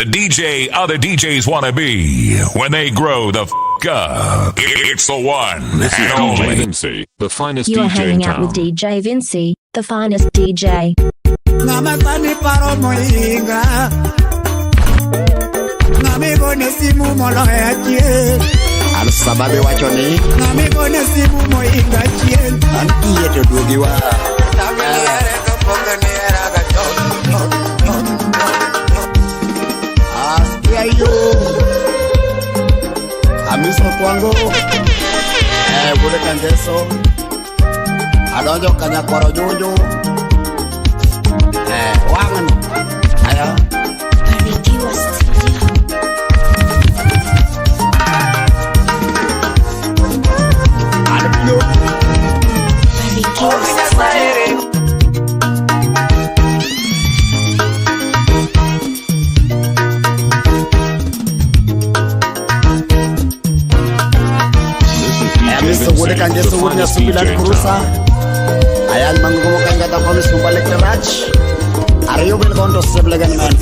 The DJ other DJs want to be when they grow the f up. It's the one This is and DJ only. Vinci, the finest You are DJ in hanging out town. with DJ Vinci, the finest DJ. Ng'ama sani paro mohinga. Ng'ama igone simu moloyo achiel. An sababe wacho ni Ng'ama igone simu mohinga achiel. An kiyie to duogi wa. Asikia hiyo. Amiso kwangu. Wuod Kangeso. Adonjo Kanyakwaro Juju. Wang'no. Aya. Barikiwa Studio. Anpio. Barikiwa Studio. This is DJ Amiso wuod Vinci, Kangeso the wuod finest Nyasubi DJ Land in Cruiser. town. Ayan mangumo kangata kwa misumbale kerach. Ariyo bel kondo seblegan man.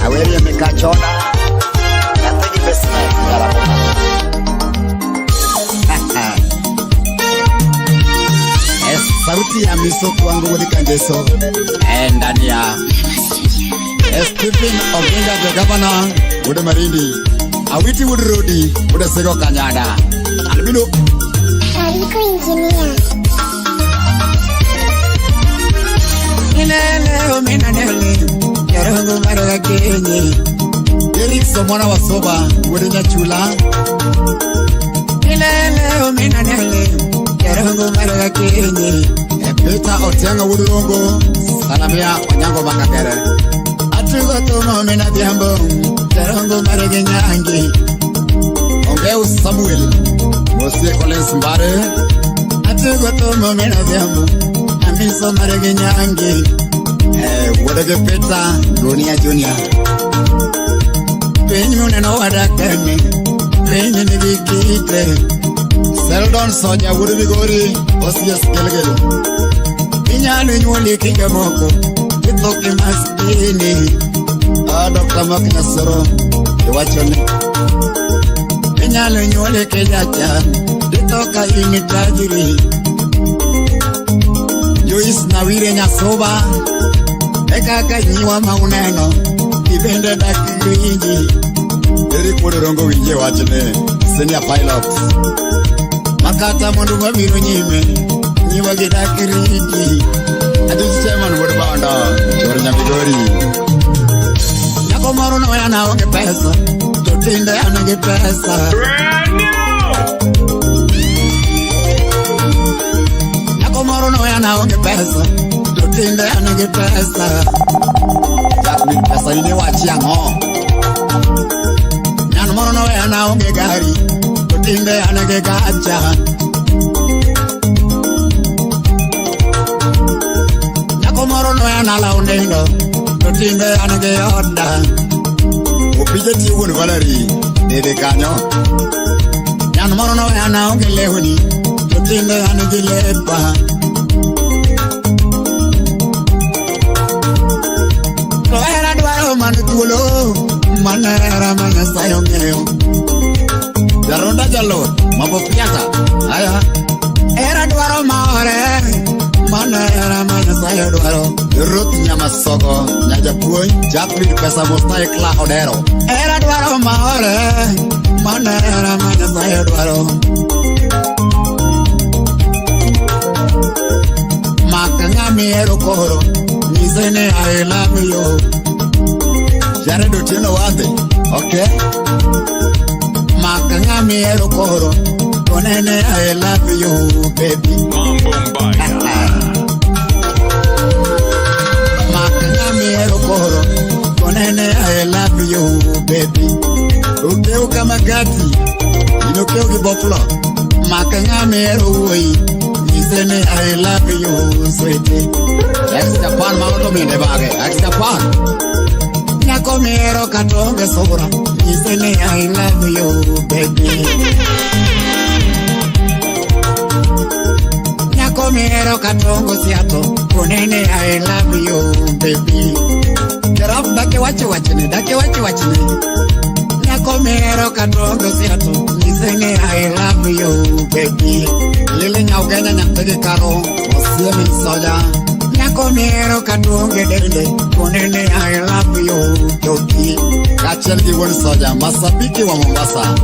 Aweri mekachoda. Nyathigi basement garabona. Sauti ya Miso kwangu wuod Kangeso. Ndani ya Stephen Oginga the governor wuod Marindi. Awiti wuod Rodi wuod Sego Kanyada. Albino. Ariko engineer. Ilele omina nele. Jarongo mara kenyi. Eric Somwana wa Soba wuod Nyachula. Ilele omina nele. Jarongo mara kenyi. Peter Otiengo wuod Rongo. Salamia Onyango Makakere. Atugo tumo mina dhiambo. Jarongo mara nyangi. Ongeu Samuel. Mosie Collins Mbare. Atugo tumo mina dhiambo. Amiso mara nyangi. Wuod gi Peter Dunia Junior. Piny muneno wadakeni. Piny nigi kite. Seldon Soja wuod Migori. Osies Gilgil. Inyalo nyuoli kinde moko. Itho ki maskini. Dr. Mark Nyasoro. Iwacho ni Inyalo nyuoli ki jachan. Itho ka in tajiri. Joyce Nawire Nyasoba. E kaka nyiwa ma uneno. Ibende dak winji. Eric wuod Rongo winje wachne. Senior pilot. Makata mondo mabiro nyime. Nyiwa gi dak riti. Adich chairman wuod Bondo. Chor Nyamigori. Nyako moro noya na onge pesa. To tinde an gi pesa. Nyako moro noya na onge pesa. To tinde an gi pesa. Jack min pesa ine wachi ang'o? Nyan moro noya na onge gari. To tinde an gi gacha. Nyako moro noya na law nindo. To tinde an gi oda. Opije tiyo wuon Valerie. Dede kanyo. Nyan moro noya na onge lewni. To tinde an gi lepa. To hera dwaro mana thuolo. Mana hera ma Nyasaye ong'eyo. Jaronda Jalot. Mambo Piata. Aya. Hera dwaro maore. Mana hera ma Nyasaye dwaro. Ruth Nyamasogo. Nyajapuonj. Jacqueline Pesa Mostai Kla Odero. Hera dwaro maore. Mana hera ma Nyasaye dwaro. Mak ng'ama ihero koro. Nyise ni I love you. Jared Otieno Wadhi. Okay. Mak ng'ama ihero koro. Konene I love you baby. Mambo Mbaya. Mak ng'ama ihero koro. Konene I love you baby. Okew kama gati. Inokew gi boflo. Mak ng'ama ihero wuoyi. Nyise ni I love you sweetie. Ex Japan mago to minde bage. Ex Japan. Nyako mihero kata onge sura. Nyise ni I love you baby. Nyako mihero kata onge siato. Konene I love you baby. Keraf dake Dakiwacho wachni, dakiwacho wachni. Nyako mihero katongo siato, nyise ni I love you baby. Lili nyaugenya nyathigi karo, osiemi soja. Nyako mihero katonge dende, kone ni I love you joki. Kaachiel gi wuon soja, masabiki wa Mombasa.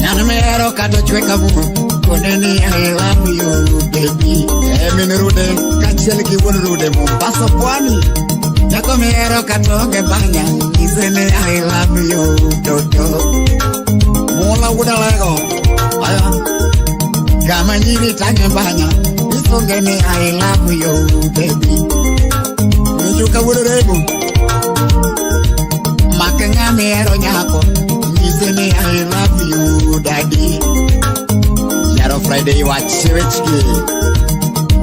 Nyan mihero kata chwe kamuo, kone ni I love you baby. Min rude, kaachiel gi wuon rude Mombasa pwani. Nyako mihero katonge banya, nyise ni I love you toto. Mula wuod alego, aya. Kama nyiri tang'e banya, isunge ni I love you baby. Mijuka wuod rego, mak ng'ama ihero nyako, nyise ni I love you daddy. Nyaro Friday wach wechgi.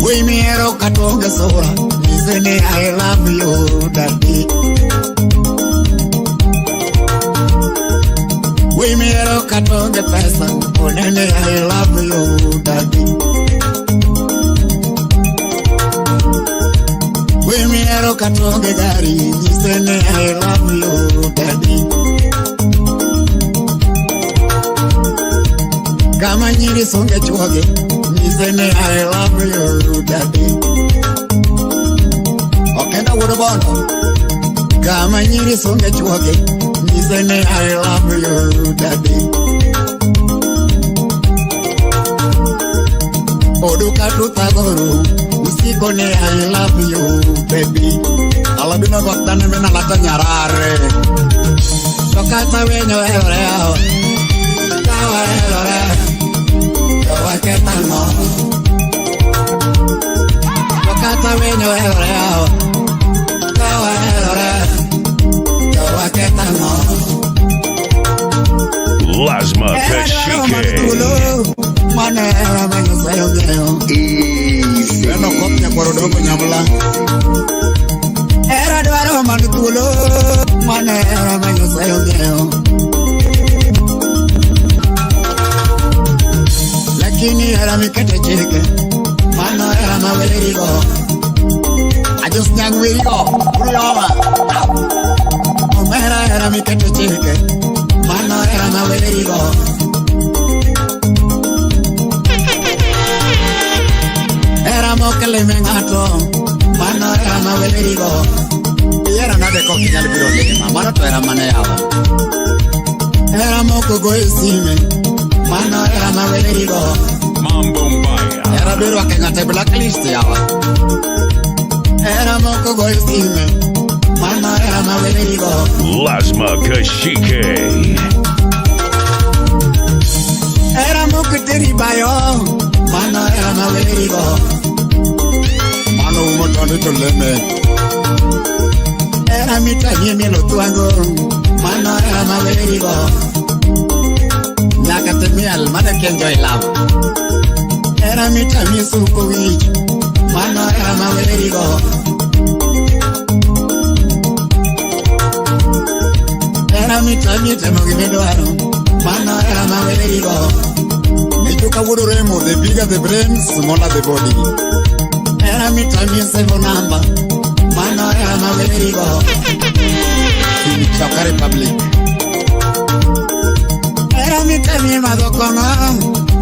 Wuoyi mihero katonge sura, nyise ni I love you daddy. Wuoyi mihero katonge pesa, kone ni I love you daddy. Wuoyi mihero katonge gari, nyise ni I love you daddy. Kama nyiri songe chuoge, nyise ni I love you daddy. Okenda wuod bondo. Kama nyiri songe chuoge, nyise ni I love you daddy. Odu katuthagoru, usiko ni I love you baby. Alabino gotane mina lata nyarare. To kata winyo herore yawa, ka waherore, to waketang'o. To kata winyo herore yawa, ka waherore, to waketang'o. Lasma Era dwaro mar Kashike. thuolo, mano hera ma Nyasaye ong'eyo. Easy. Neno koth nyakwar Odongo Nyamla. Hera dwaro mar thuolo, mano hera ma Nyasaye ong'eyo. Lakini hera mikete chike, mano hera ma werigo. Ajos nyang' werigo, ulowa. Omera hera mikete chike, mano hera ma werigo. Hera mokelime ng'ato, mano hera ma werigo. Ihero nade kok inyal biro lima, mano to hera mane yawa. Hera moko go e sime, mano hera ma werigo. Mambo Mbaya. Hera be rwake ng'ato e blacklist yawa. Hera moko go e sime, mano hera ma werigo. Lasma Kashike. Hera moko teri bayo, mano hera ma werigo. Mano umo tonde to leme. Hera mitanyie mielo twango, mano hera ma werigo. Nyaka timiel, mano e enjoy love. Hera mitami suko wich, mano hera ma werigo. Hera mitami temo gimidwaro, mano hera ma werigo. Mijuka wuod Remo, the bigger the brain, smaller the body. Hera mitami sevo namba, mano hera ma werigo. Choka Republic. Hera mitami madho kong'o,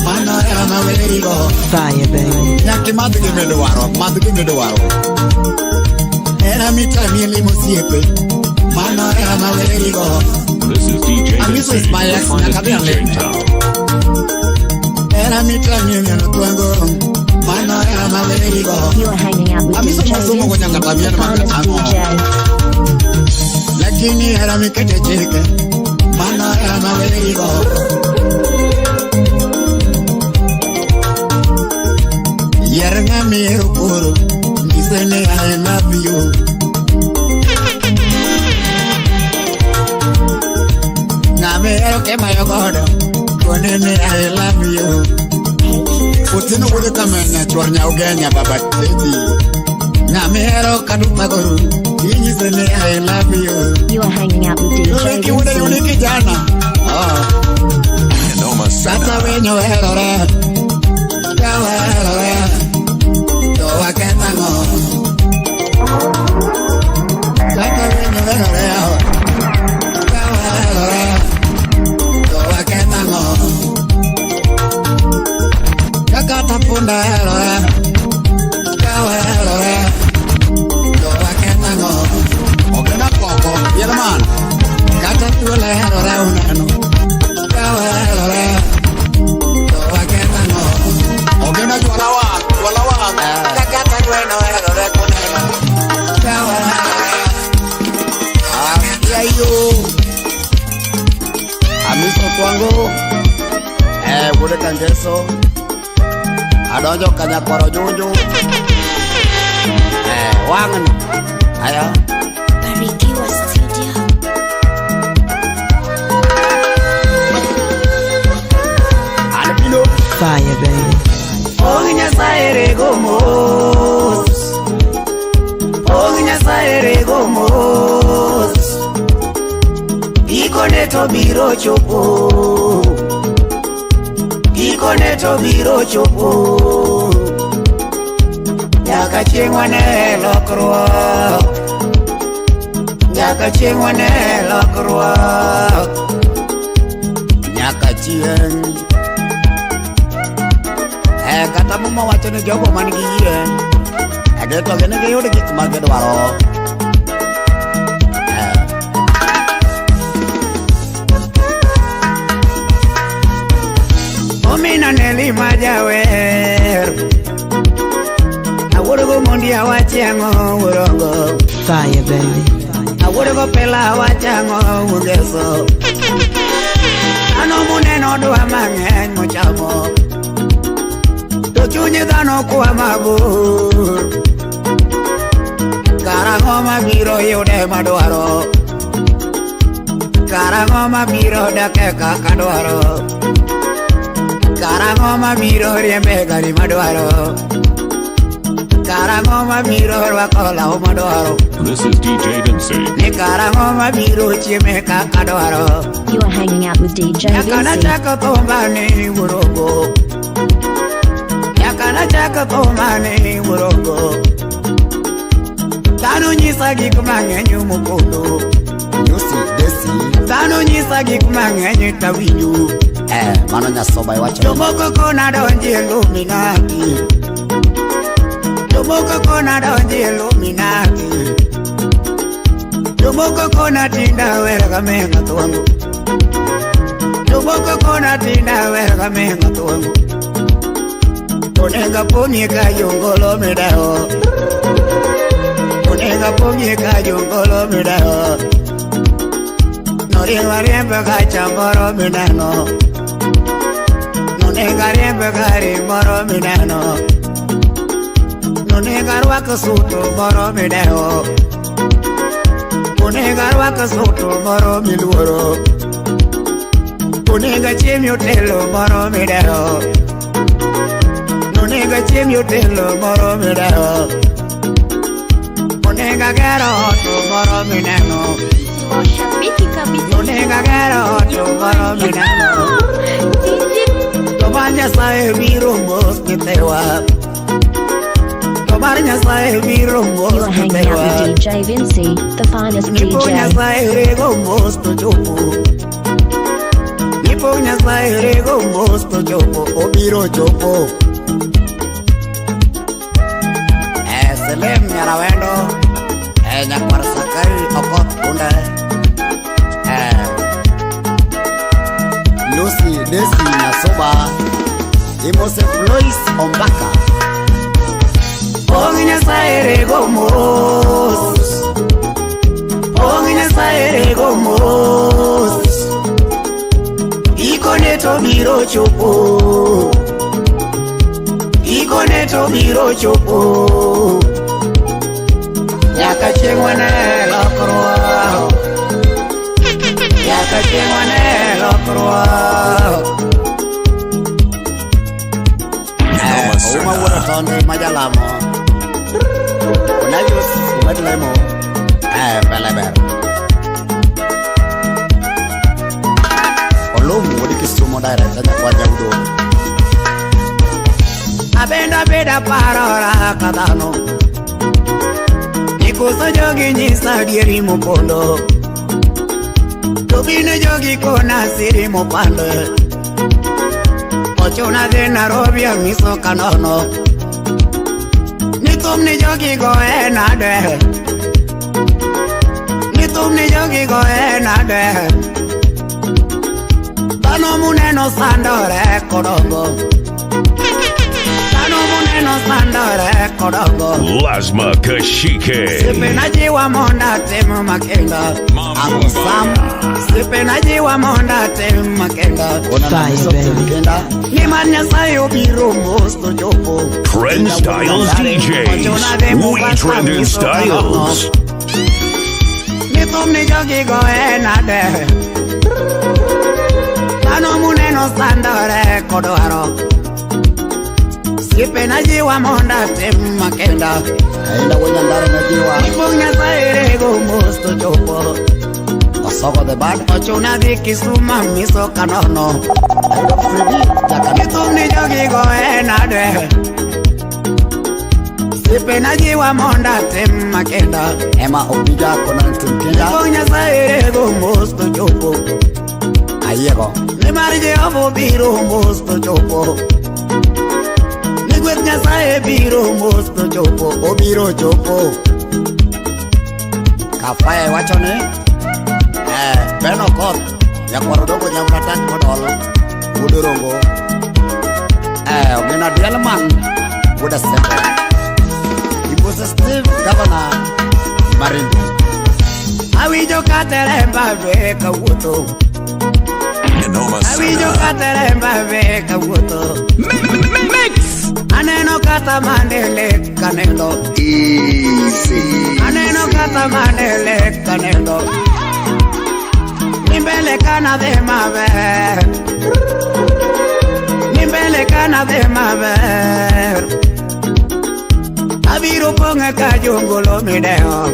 mano hera ma werigo. Fire, baby. Nyaka imadh gimidwaro, madh gimidwaro. Hera mitami limo osiepe, mano hera ma werigo. This is DJ Amiso is Vinci, my the ex, finest nyaka dhi DJ in alime. town. Hera mitami mielo twango, mano hera ma werigo. You are hanging out with Amiso DJ mosomo go Vinci, nyaka the tamien finest makatang'o. DJ. Lakini hera mikete chike, mano hera ma werigo. Yier ng'ama ihero koro, nyise ni I love you. Ng'ama ihero kimayo godo, kone ni I love you. Otieno wuod Kamenya, chuor Nyaugenya, baba Teddy. Ng'ama ihero kaduthagoru, inyise ni I love you. You are hanging out with DJ Yuniki wuod Vinci. Yuniki jana. Ah. Noma Kata Sana. winyo herore, ka waherore, to waketang'o. Kata winyo herore, Thwango. Wuod Kangeso. Adonjo Kanyakwaro Junju. Wang'ni. Aya. Barikiwa Studio. Albino. Fire, baby. Pong Nyasaye rego mos. Pong Nyasaye rego mos. Gikone to biro chopo. Gikone to biro chopo. Nyaka chieng' wane lokruok. Nyaka chieng' wane lokruok. Nyaka chieng'. Kata Muma wacho ni jogo man gi yie, to gin giyud gik ma gidwaro. Omina Neli ma jawer. Awuogo mondi awachi ang'o wurongo. Fire, baby. Awuogo pela awachi ang'o wungeso. Ano muneno dwa mang'eny mochamo. To chuny dhano kwa mabor. Karang'o mabiro yude madwaro. Karang'o mabiro dake kaka dwaro. Karang'o mabiro riembe gari madwaro. Karang'o mabiro rwako law madwaro. This is DJ Vinci. Ni karang'o mabiro chieme kaka dwaro. You are hanging out with DJ Nyaka Vinci. nachako thumbani wurongo. Nyaka nachako thumbani wurongo. Dhano nyisa gik mang'eny mopondo. Lucy Desi. Dhano nyisa gik mang'eny tawinjo. Mano Nyasoba iwacho. Jomoko kona donji e Illuminati. Jomoko kona donji e Illuminati. Jomoko kona tinda wera gamenga tuangu. Jomoko kona tinda wera gamenga tuangu. Onega ponye ka yongolo midao. Onega ponye ka yongolo midao. Noriemba riemba ka chamboro minano. Nonega riemba gari moro minano. Nonega rwako suto moro mideo. Onega rwako suto moro miluoro. Onega chiemi otelo moro mideo. Onega chiemi otelo moro mideo. Onega gero ot moro mineno. Washabiki kabisa. Onega gero ot moro mineno. DJ To mar Nyasaye biro mos nyithiwa. To mar Nyasaye biro mos You are hanging out nyithiwa. with DJ Vinci, the finest Nipo DJ. Nyasaye rego mos to chopo. Nipo Nyasaye rego mos to chopo. Obiro chopo. Selem Nyarawendo. Nyakwar Sakari Okoth Kunde. Lucy Desi Nyasoba. Imose Lois Ombaka. Pong Nyasaye rego mos. Pong Nyasaye rego mos. Gikone to biro chopo. Gikone to biro chopo. Nyaka chieng' wane lokruok. Nyaka chieng' wane lokruok. Ouma wuod Otondi ma jalamo. Onayus wuod Lemo. Mbele ber. Olum wuod Kisumo director nyakwar Jaudo. Abenda beda parora ka dhano. Nikoso jogi nyisa adieri mopondo. To bine jogi kona siri mopando. Ochuna dhi Nairobi amiso kanono. Ni thum ni jogi goye nade. Ni thum ni jogi goye nade. Dhano muneno sandore kodongo. Dhano muneno sandore kodongo. Lasma Kashike. Osiepe najiwa mondo atim makinda. Mama Uncle Sam. Osiepe jiwa mondo atim makenda. Ona Fire, baby. Kenda. Nimar Nyasaye obiro mos to chopo. Trend Styles DJs. We trend in styles. Ni thum ni jogi goye nade. Dhano muneno sandore kodwaro. Osiepe jiwa mondo atim makenda. Aenda kwenye ndara na jiwa. Ipong Nyasaye rego mos to chopo. Osoko the bad. Ochuna dhi Kisumu miso kanono. Ayudo Fredi. Jakana. Ni thum ni jogi goye nade. Osiepe jiwa mondo atim makenda. Emma Opija kona tim kenda. Ipong Nyasaye rego mos to chopo. Ayiego. Nimar Jehova biro mos to chopo. Ni gweth Nyasaye biro mos to chopo. Obiro chopo. Kafaya wacho ni Ben Okoth nyakwar Odongo Nyamratak Kodol wuod Orongo Ogena Dielman wuod Asembo Ibusa Steve Governor Marindi. Awinjo ka teremba be kawuotho. Noma Awinjo Sana. ka teremba be kawuotho. Mix. Aneno kata mandele kanendo. Easy. Aneno kata mandele kanendo. Ni mbele kana dhi maber. Ni mbele kana dhi maber. Abiro pong'e ka jongolo midewo.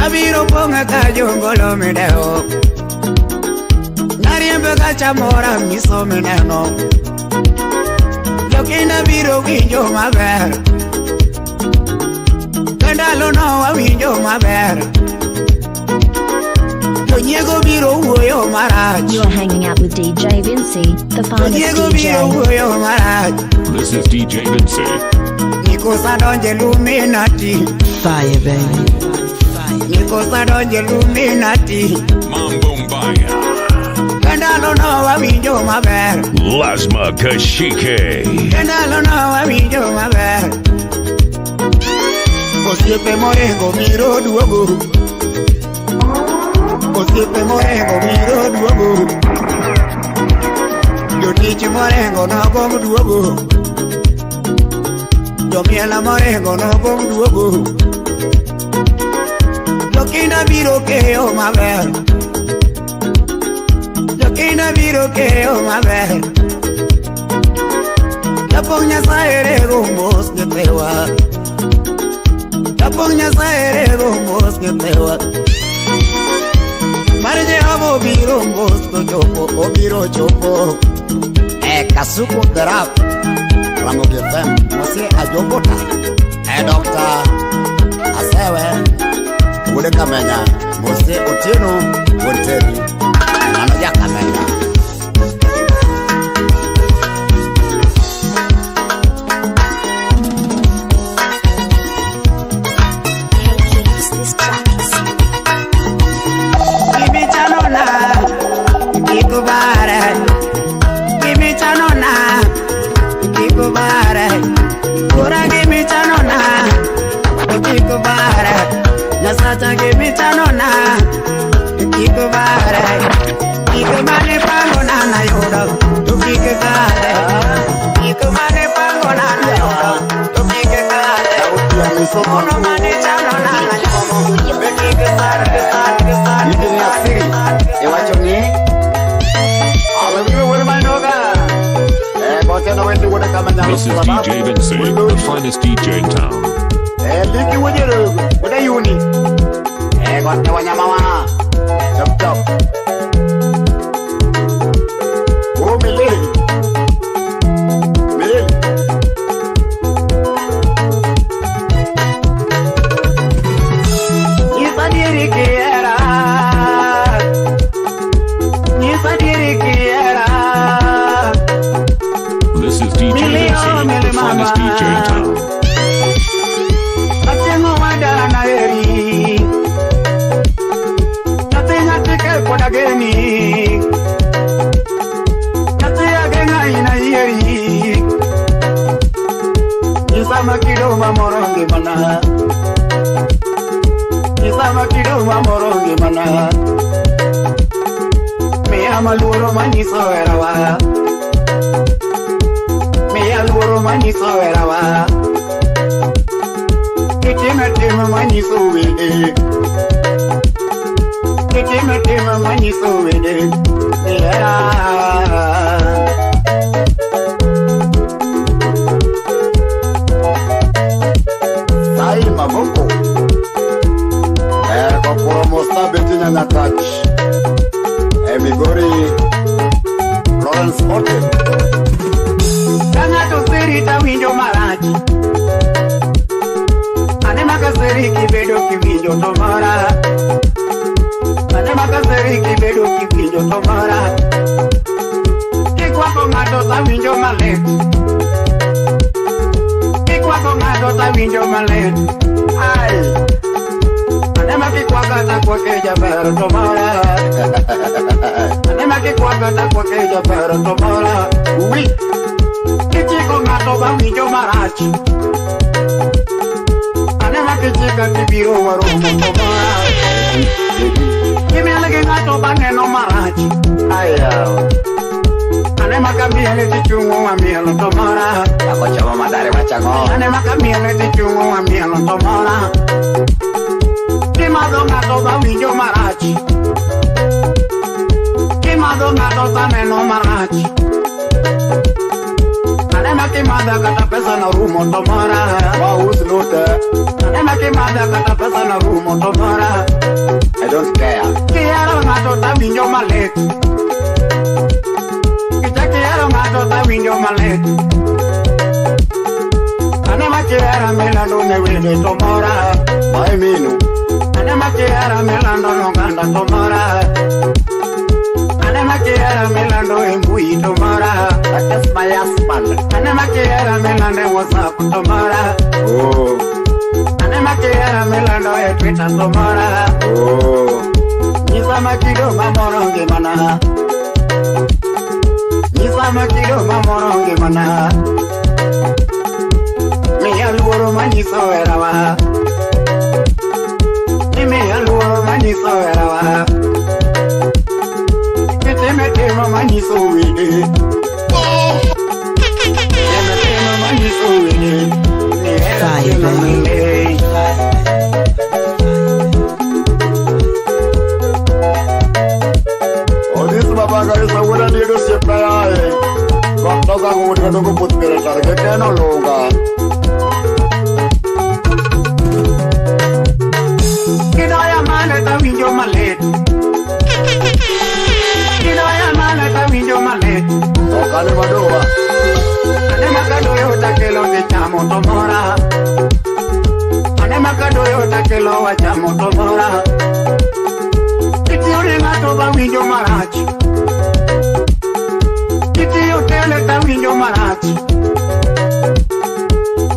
Abiro pong'e ka jongolo midewo. Nariembe ka chamora miso mineno. Jokinda biro winjo maber. Ka ndalo no wawinjo maber. Jonyiego biro wuoyo marach. You are hanging out with DJ Vinci, the finest Jonyiego biro DJ. Wuoyo marach. This is DJ Vinci. Nikosa donje Illuminati. Fire, baby. Nikosa donje Illuminati. Mambo Mbaya. Ka ndalo no wawinjo maber. Lasma Kashike. Ka ndalo no wawinjo maber. Osiepe moringo biro duogo. Osiepe moringo biro duogo. Jotich moringo nogong duogo. Jomiela moringo nogong duogo. Jokinda biro keyo maber. Jokinda biro keyo maber. Japong Nyasaye rego mos nyithiwa. Japong Nyasaye rego mos nyithiwa. Mar Jehova obiro mos to chopo. Obiro chopo. Kasuku the rap. Ramogi FM. Mose Ajombota. Dr. Asewe. Wuod Kamenya. Mose Otieno. Wuod Terry. Mano ja Kamenya. Hey kids, this track is Gimichanona, kikubare. Gimichanona, kikubare. Kura gimichanona, kikubare. Nyasacha gimichanona, kikubare. Kikumane pango na yudo, to kikubare. Kikumane pango na yudo, to kikubare. Ono mane chanona na yudo, kikubare, kikubare. Higni asiri. Iwacho ni Awinjo wuod Mandoga. Gotieno Wendi wuod Kamenya. This is DJ Vinci, the finest DJ in town. Liki wuod Jerogo. Wuod Ayuni. Gote wanyama wa. Chop chop. Oh, Mileli. Mileli. Nyisa kiera. Nyisa diri kiera. This is DJ Vinci, the finest DJ in town. Achieng' owada na eri. Nyathi nyathi ke koda makido mamoro ngimana. Miya maluoro manyiso herawa. Miya luoro manyiso herawa. Kitime time manyiso wede. Kitime time manyiso wede. Yeah. Sai Maboko. Kokoro Betinya Natach. Migori Lawrence Ote. Ka ng'ato seri tawinjo marach. Anema ka seri kibedo kiwinjo to mora. Anema ka seri kibedo kiwinjo to mora. Kikwako ng'ato tawinjo malit. Kikwako ng'ato tawinjo malit. Ai. Anema kikwaka takwake jaber to mora. Anema kikwaka takwake jaber to mora. Ui. Kichiko ng'ato bawinjo marach. Anema kichika tibiro waromo to mora. Kimiel gi ng'ato baneno marach. Ayaw. Anema kamiel tichung'o wamielo to mora. Ako chamo madare wachang'o. Anema kamiel tichung'o wamielo to mora. Kimadho ng'ato bawinjo marach. Kimadho ng'ato taneno marach. Anema kimadha kata pesa na rumo to mora. Maus lute. Anema kimadha kata pesa na rumo to mora. I don't care. Kihero ng'ato tawinjo malit. Kicha kihero ng'ato tawinjo malit. Anema kihera milando ne wede to mora. Mae minu. Anema kihera milando noganda to mora. Anema kihera milando e mbui to mora. That is my husband. Anema kihera milando e WhatsApp to mora. Oh. Anema kihera milando e Twitter to mora. Oh. Nyisa makido mamoro ngimana. Nyisa makido mamoro ngimana. Miya luoro manyiso herawa. Miya luoro manyiso herawa. Kitime timo manyiso wede. Kitime timo manyiso wede. Fire, baby. Odis baba garisa wuoda niedo osiepna yaye. Gok dhoga ng'ud kendo goputh piere tar gikeno lunga. Kidoya mane tawinjo malit. Kidoya mane tawinjo malit. Ok ane madowa. Anema kadoyo takelo tichamo to mora. Anema kadoyo takelo wachamo to mora. Kitiyo ne ng'ato bawinjo marach. Kitiyo tele tawinjo marach.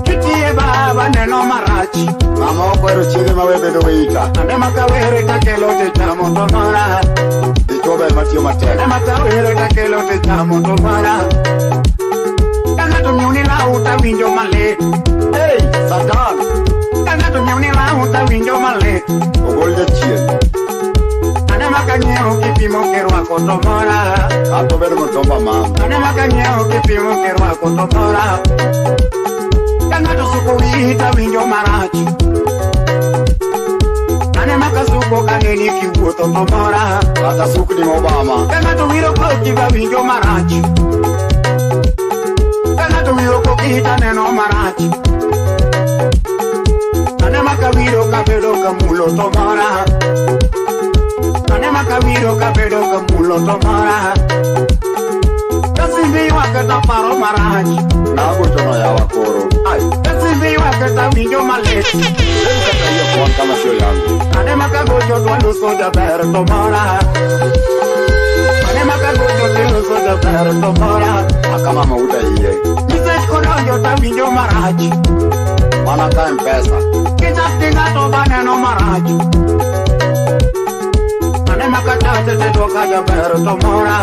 Kitiye baba neno marach. Mama ok ohero chiege ma we bedo waiter. Anema kawere takelo tichamo to mora. Dichuo ber matiyo matek. Anema kawere takelo tichamo to mora. Ka ng'ato nyiewo ni law tawinjo malit. Hey, Satan. Ka ng'ato nyiewo ni law tawinjo malit. Ogol jachien. Anema kanyiewo kipimo kirwako to mora. Kata obedo mtomba mama. Anema kanyiewo kipimo kirwako to mora. Ka ng'ato suko wiyi tawinjo marach. Anema kasuko kaneni kiwuotho to mora. Kata sukni mobama. Ka ng'ato wiro koki bawinjo marach. Ka ng'ato wiro koki taneno marach. Anema kawiro kabedo kamulo to mora. Anema kawiro kabedo kamulo to mora. Kasimbi ywak taparo marach. Nagochono yawa koro. Ai, kasimbi ywak tawinjo malit. Hebu kata hiyo phone kama sio yangu. Anema kagocho twaluso jaber to mora. Anema kagocho tiluso jaber to mora. Akama mauta iye. Nikech kodonjo tawinjo marach. Mana ka M-Pesa. Kichak gi ng'ato baneno marach. Anema kachache tidwoka jaber to mora.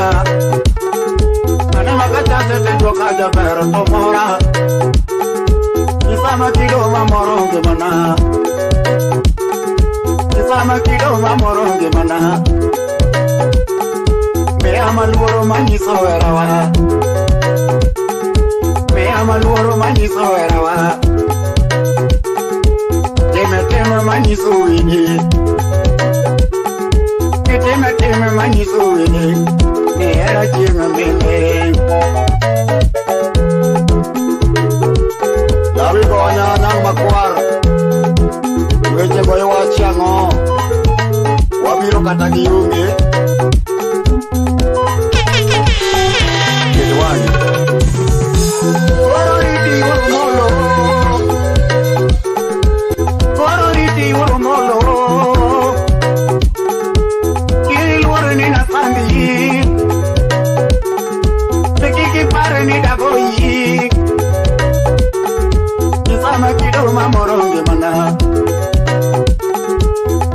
Anema kachache tidwoka jaber to mora. Nyisa makido mamoro ngimana. Sama kido mamoro ngimana. Me ama luoro manyiso herawa. Me ama luoro manyiso herawa. Teme teme manyiso winyi. Teme teme manyiso winyi. Ni hera chieng' mine. Dawi gonya nang makwar. Weche go iwach ang'o? Wabiro kata gi onge. Ket wang'i. Koro riti wuoro molo. Koro riti wuoro molo. Kiluoro ni nasandi. Te kik ipar ni dagoyi. Sama kido mamoro ngimana.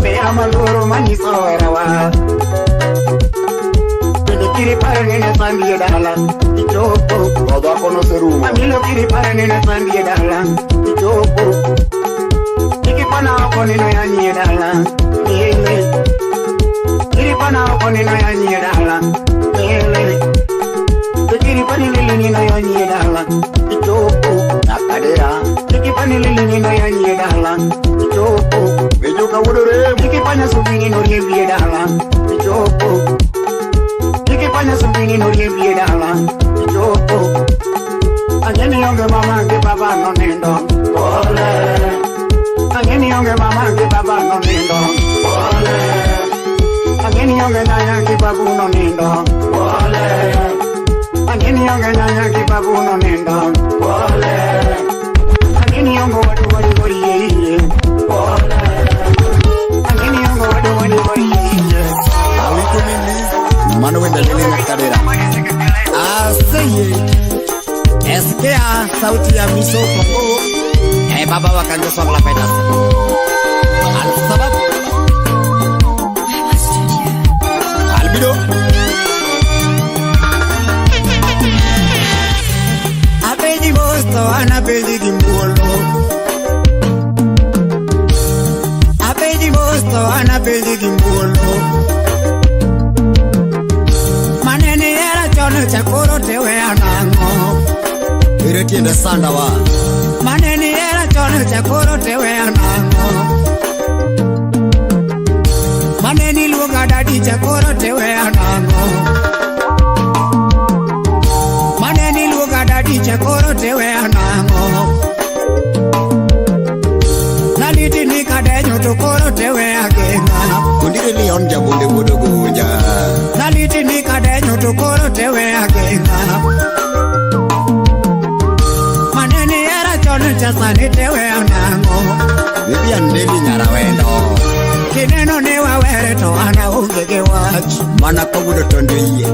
Me ama luoro manyiso herawa. Bende kiri paro ni nasandi e dala. Ichopo. Tho dhako noserumo. Amilo kiri paro ni nasandi e dala. Ichopo. Ikipana oko ni noyanyi e dala. Lele. Kiripana oko ni noyanyi e dala. Lele. Kiripani lili ni noyanyi e dala. Ichopo. Nyakadera. Ikipani lili ni noyanyi e dala. Ichopo. Mijuka wuod Oremo. Ikipanya subini noriembi e dala. Ichopo. Ikipanya subini noriembi e dala. Ichopo. Ang'eni onge mama gi baba nonindo. Pole. Ang'eni onge mama gi baba nonindo. Pole. Ang'eni onge nyanya gi babu nonindo. Pole. Ang'eni onge nyanya gi babu nonindo. Pole. Ang'eni onge wadu wadu gori ye. Pole. Ang'eni onge wadu wadu gori ye. Awito min Liz. Mano wende lili nyakadera. Aseye. SKA sauti ya miso Kongo. Baba wakanje swagla pedas. Al sabab. Albido. Apeji mosto anapeji gimuolo. Apeji mosto anapeji gimuolo. Manene era chon chakoro tewe anang'o. Ere tiende sandawa. Manene era chon chakoro tewe anang'o. Manene luonga dadi chakoro tewe anang'o. Manene luonga dadi chakoro tewe anang'o. Naliti ni kadenyo to koro tewe ageng'a. Kondire Leon jabonde wuod Ogonja. Naliti ni kadenyo to koro tewe ageng'a. Manene era chon cha sani tewe anang'o. Vivian Deli Nyarawendo. Kineno ni wawere to an aonge gi wach. Mana kawuono tondo yie.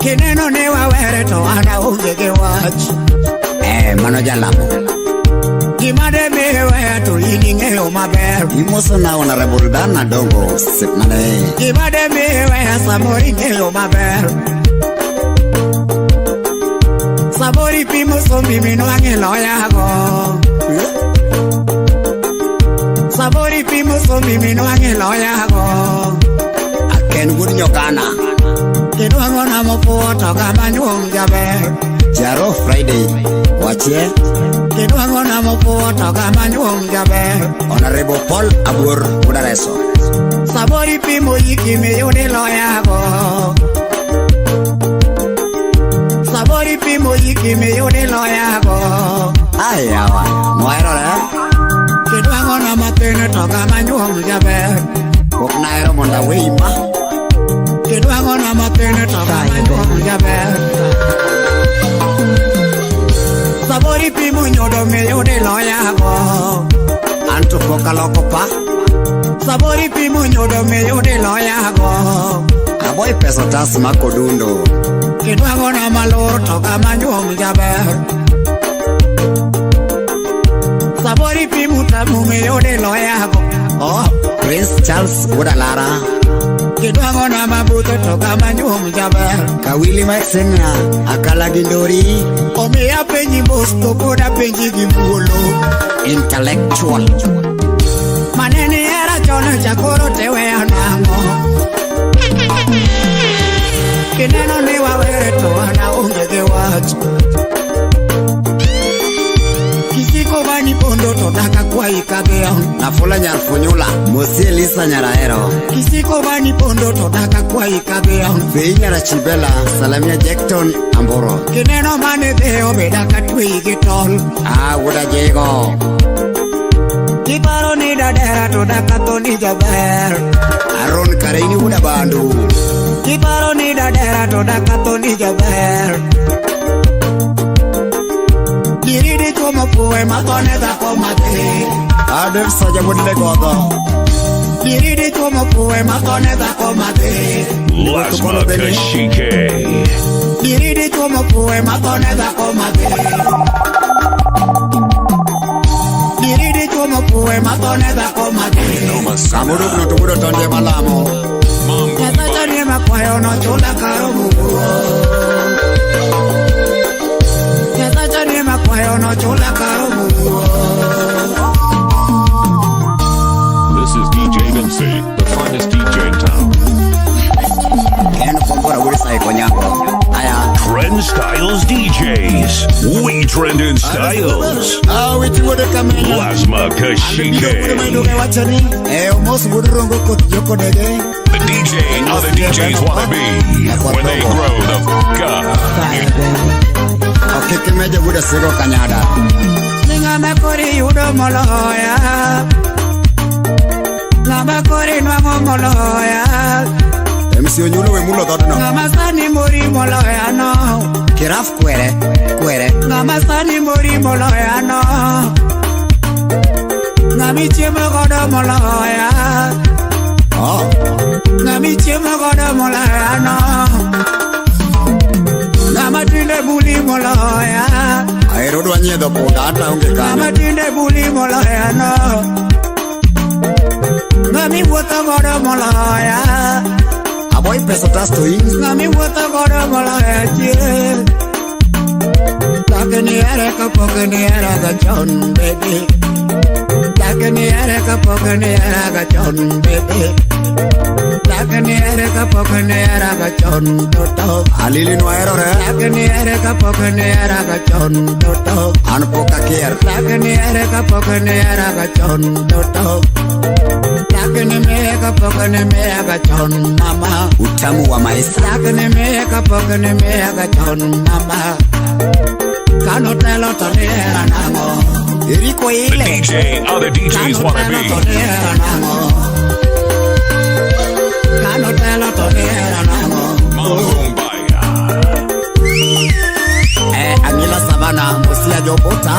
Kineno ni wawere to an aonge gi wach. Mano jalamo. Gima de miweya to in ing'eyo maber. Imoso na Honorable Dan Adongo osiepnane. Gima de miweya samoro ing'eyo maber. Samoro ipimo sombi minwang'e loyago. Samoro ipimo sombi minwang'e loyago. Aken wuod Nyokana. Kinwang'o na mofuwo to kama nyuom jaber. Jaro Friday. Wachie. Kinwang'o na mofuwo to kama nyuom jaber. Honorable Paul Abuor wuod Areso. Samoro ipimo yiki miyudi loyago. Samoro ipimo yiki miyudi loyago. Ayawa. Moherore. Kinwang'o na mathin to kama nyuom jaber. Pok nahero mondo awei ma. Kinwang'o na mathin to kama nyuom jaber. Samoro ipimo nyodo miyudi loyago. An to pok aloko pa. Samoro ipimo nyodo miyudi loyago. Aboy pesa otas ma kodundo. Kinwang'o na malor to kama nyuom jaber. Samoro ipimo tamu miyudi loyago. Oh, Prince Charles wuod Alara. Kinwang'o na mabutho to kama nyuom jaber. Kawili Maxena Akala gi Ndori. Omiyo apenji mos to pod apenji gi muolo. Intellectual. Manene era Kineno chakoro teweya nang'o? Kineno ni wawere to an aonge gi wach. Kisiko mani pondo to dak akwayi kadhiyo. Nafula nyar Funyula, Mosi Elisa nyar Ahero. Kisiko mani pondo to dak akwayi kadhiyo. Fei nyar Achibela, Salamia Jackton Amboro. Kineno mane dhiyo be dak atweyi gi tol. Ah, wuoda Jego. Kiparo ni dadera to dak atho ni jaber. Aaron Kareini wuoda Bandu. Kiparo ni dadera to dak atho ni jaber. Diri dichuo mofuwe mathone dhako madhi. Adek Saja wuod Legodho. Diri dichuo mofuwe mathone dhako madhi. Lasma Kashike. Diri dichuo mofuwe mathone dhako madhi. Diri dichuo mofuwe mathone dhako madhi. Kamoro to wuod Otonde Malamo. Nyasacha ni makwayo nochula karo muguo. Nyasacha ni makwayo nochula karo muguo. This is DJ Vinci, the finest DJ in town. Ken Kombora wuod Saiko Nyango. Aya. Trend Styles DJs. We trend in styles. Ah, witi wuod Kamena. Lasma Kashike. Eh, Omos wuod Rongo koth Jokodege. The DJ other DJs wanna be when they grow the f up. Okeke meja wuod Asigo Kanyada. Ni ng'ama kori yudo moloya. Ng'ama kori nwang'o moloya. MC Onyulo we mulo dhodno. Ng'ama sani mori moloya no. Kiraf kwere, kwere. Ng'ama sani mori moloya no. Ng'ama ichiemo godo moloya. Oh. Ng'ama ichiemo godo moloya no. Ng'ama tinde buli moloya. Ahero dwa nyiedho punda ata onge Ng'ama kanyo. tinde buli moloya no. Ng'ama iwuotho godo moloya. Aboy pesa tas to in. Ng'ama iwuotho godo moloya chien. Dak ni here kapok ni heraga chon baby. Dak ni here kapok ni heraga chon baby. Dak ni here kapok ni heraga chon toto. Alili nwaherore. Dak ni here kapok ni heraga chon toto. An pok akier. Dak ni here kapok ni heraga chon toto. Dak ni miye kapok ni miyaga chon mama. Utamu wa maisha. Dak ni miye kapok ni miyaga chon mama. Kano telo to ni hera nang'o? Eriko The ile. DJ other DJs Kano wanna telo to be. ni hera nang'o? Kano telo to ni hera nang'o? Mambo Eh, Angila Savana, Mosia Jobota.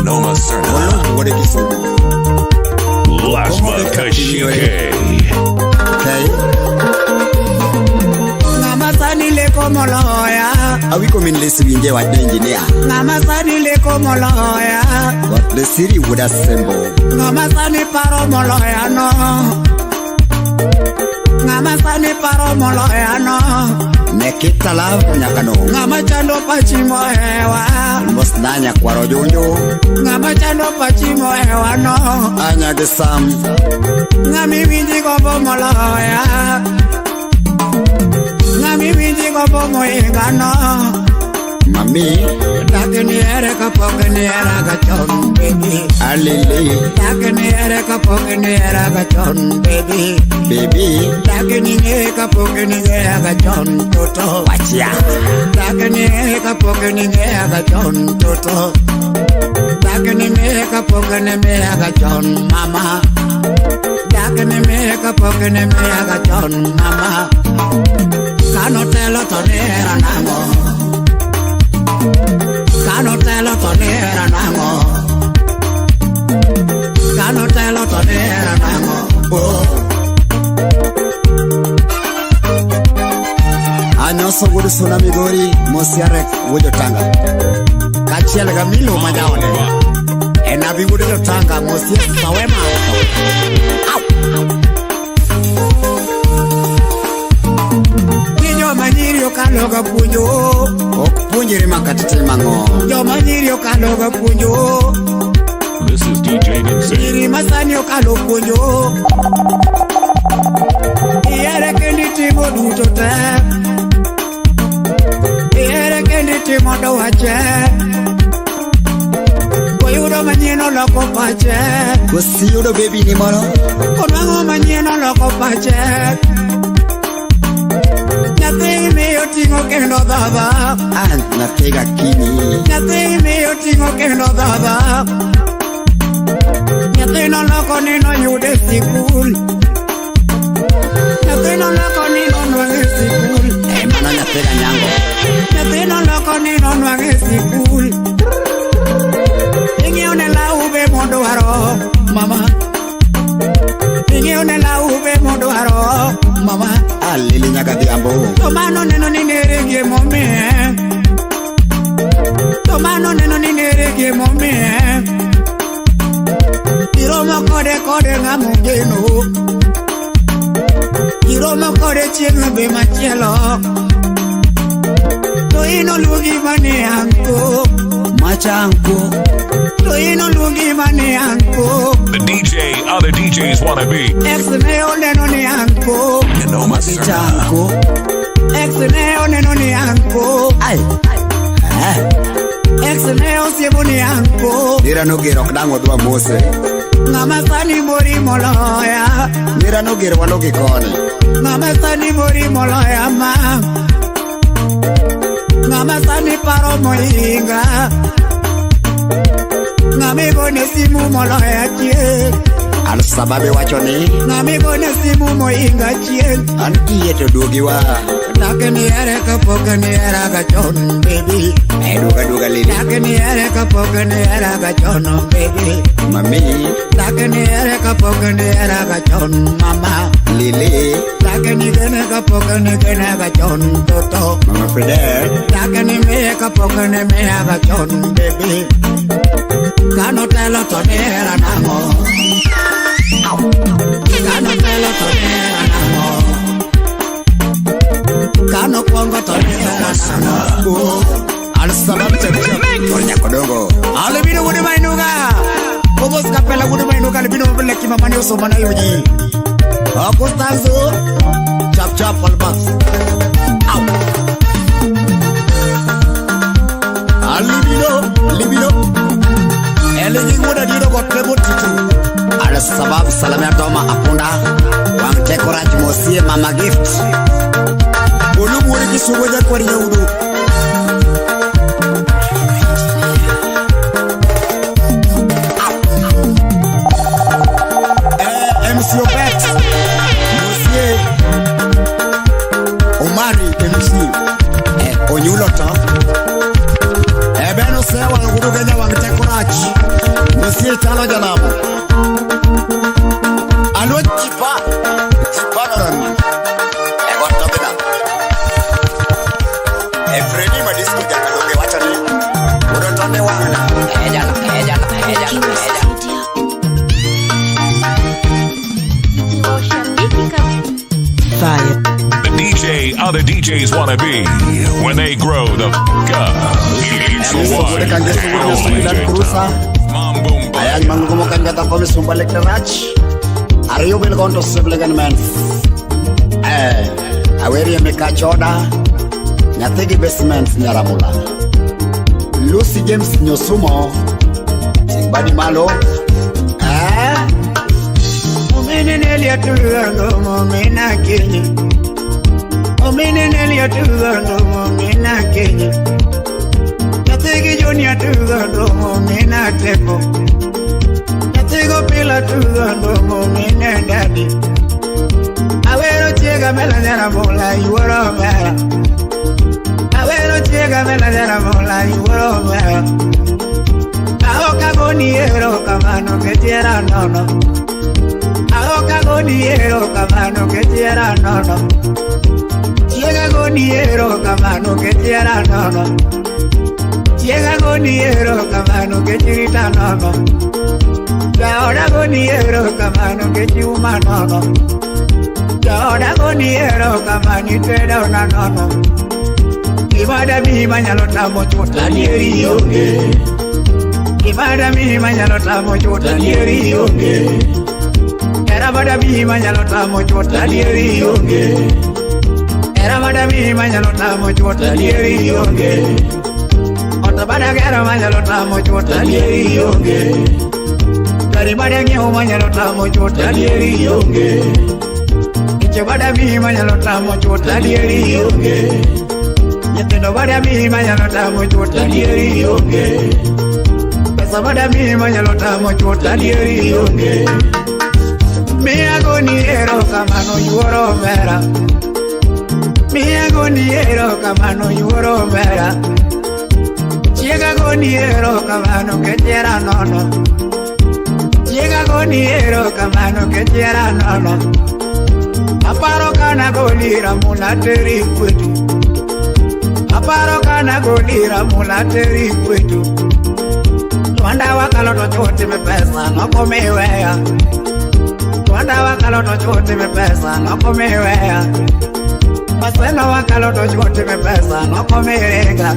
Noma Serna. Olo wuod Kisumu. Lasma Kashike. Okay. Ng'ama sani leko moloya. Awiko min lesi winje wach ne engineer. Ng'ama sani leko moloya. Got Lesiri wuod Asembo. Ng'ama sani paro moloya no. Ng'ama sani paro moloya no. Nekita love nyakano. Ng'ama chando pachi mohewa. Mos nanya kwaro junju. Ng'ama chando pachi mohewa no. Anya gi Sam. Ng'ama iwinji gombo moloya. Ng'ama iwinji gombo mohinga no. Mami. Dak ni here kapok ni heraga chon baby. Alili. Dak ni here kapok ni heraga chon baby. Baby. Dak ni ng'e kapok ni ng'eyaga chon toto. Wachia. Dak ni ng'e kapok ni ng'eyaga chon toto. Dak ni ng'e kapok ni miyaga chon mama. Dak ni ng'e kapok ni miyaga chon mama. Kano telo to ni hera nang'o? Kano telo to ni hera nang'o? Kano telo to ni hera nang'o? Oh. Anyoso wuod Suna Migori, Mosiarek wuod Jotanga. Kaachiel ga Milo ma jaode. En abi wuod Jotanga, Mosia Sawema. Au. Ni joma nyiri okalo ga puonjo. Ok puonjre makata timo ang'o. Joma nyiri okalo ga puonjo. This is DJ Vinci. Nyiri masani okalo puonjo. Ihere kendi timo duto te. Ihere kendi timo dwache. Koyudo manyien oloko pache. Kosiyudo baby ni moro. Konwang'o manyien oloko pache. Nyathi miyo ting'o kendo dhodho. Ah, nyathi kinyi. Nyathi miyo ting'o kendo dhodho. Nyathino loko ni noyude sikul. Nyathino loko ni nonwang'e sikul. Eh, mano nyathi Nyango. Nyathino loko ni nonwang'e sikul. Ing'iewo ne law be modwaro, mama. Ing'iewo ne law be modwaro, mama. Ah, Lili nyaka dhiambo. To mano neno ni nere gimomiye. To mano neno ni nere gimomiye. Iromo kode kode ng'ama ogeno. Iromo kode chieng' be machielo. To in oluongi mani anko. Macha anko. To in oluongi mani anko. The DJ other DJs wanna be. Ex ne oneno ni anko. Noma Macha anko. Ex ne oneno ni anko. Ai. Eh. Ex ne osiemo ni anko. Nira nogero ok dang' wadwa mose. Ng'ama sani mori moloya. Nira nogero walogi koni. Ng'ama sani mori moloya ma. Ng'ama sani paro mohinga. Ng'ama igone simu moloya chieng'. Al sababe wacho ni Ng'ama igone simu mohinga chieng'. an kiyie to duogiwa. Dak ni here kapok ni hera ga chon baby. Eh, duoga duoga Lili. Dak ni here kapok ni hera ga chon baby. Mami. Dak ni here kapok ni hera ga chon mama. Lili. Dak ni gene kapok ni gene ga chon toto. Mama Fidel. Dak ni miye kapok ni miya ga chon baby. Kano telo to ni hera nang'o. Kano telo to ni hera nang'o. Kano kwongo to ni hera nang'o. Al sabab chap chap. Kor nyakodongo. Alibino wuod mainuga. Obos kapela wuod mainuga alibino mabele kima mane osoma na yuji. Costanzo. Chap chap albas. Au. Alibino, libino. Elegi wuod adiero got lebo titu. Al sabab salamia toma apunda. Wang teko rach mosie mama gift. Bolu wuod kisugo jakwar nyaudo. MC Obet, Mosie, Omari MC, Onyulo to, Ebeno sewa ngudu Kenya wang teko rach, Mosie chalo jalamo, Alwo chipa, chipa noran, Ego tobina, Efreni madisco jakaloge wachani, Udo tonde wang'na, Ejala, ejala, ejala, ejala. Fire. The DJ other DJs wanna be when they grow the f up. It's the one and only Land Cruiser. Mambo Ayan mangumo kangata komi sumbalik na rach. Ariyo bil konto siblegan men. Eh, aweri mekachoda. Nyathigi basement nyaramula. Lucy James Nyosumo. Tigbadi malo. Eh, Omine nelia tuando momina Kenya. Omine nelia tuando momina Kenya. Nyathigi junior tuando momina Tepo. Nyathigo pila tuando momina Daddy. Awero chiega mela nyara mola yuoro mera. Awero chiega mela nyara mola yuoro mera. Aoka goni ero kamano ke tiera nono. Aoka goni ero kamano ke tiera nono. Chiega goni ero kamano ke tiera nono. Chiega goni ero kamano ke chirita nono. Jaoda goni ero kamano ke chiuma nono. Jaoda goni ero kamani tedo na nono. Ibada mi manyalo tamo chuta dieri onge. Gimada miyi manyalo tamo chuth adieri onge. Hera mada miyi manyalo tamo chuth adieri onge. Hera mada miyi manyalo tamo chuth adieri onge. Ot bada gero manyalo tamo chuth adieri onge. Gari bada ng'iewo manyalo tamo chuth adieri onge. Kiche bada miyi manyalo tamo chuth adieri onge. Nyithindo bada miyi manyalo tamo chuth adieri onge. Pesa bada miyi manyalo tamo chuth adieri onge. Miya goni erokamano yuoro omera. Miya goni erokamano yuoro omera. Chiega goni erokamano kech hera nono. Chiega goni erokamano kech hera nono. Aparo kana goli ramula teri kwetu. Aparo kana goli ramula teri kwetu. Lwanda wakalo to chuo time pesa nokomiweya. Lwanda wakalo to chuo time pesa nokomiweya. Maseno wakalo to chuo time pesa nokomirenga.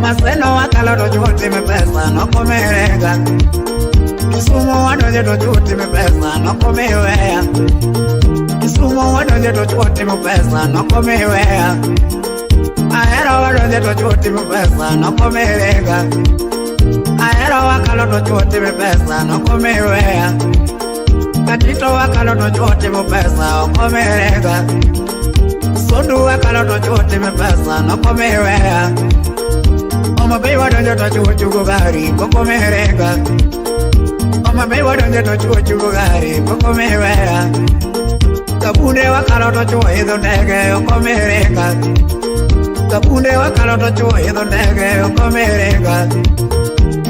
Maseno wakalo to chuo time pesa nokomirenga. Kisumu wadonje to chuo time pesa nokomiweya. Kisumu wadonje to chuo time pesa nokomiweya. Ahero wadonje to chuo time pesa nokomirenga. Ahero wakalo to chuo time pesa nokomiweya. Katito wakalo to chuo time pesa okomirenga. Sondu wakalo to chuo time pesa nokomiweya. Homa Bay wadonje to chuo chugo gari kokomirenga. Homa Bay wadonje to chuo chugo gari kokomiweya. Kabunde wakalo to chuo idho ndege okomirenga. Kabunde wakalo to chuo idho ndege okomirenga.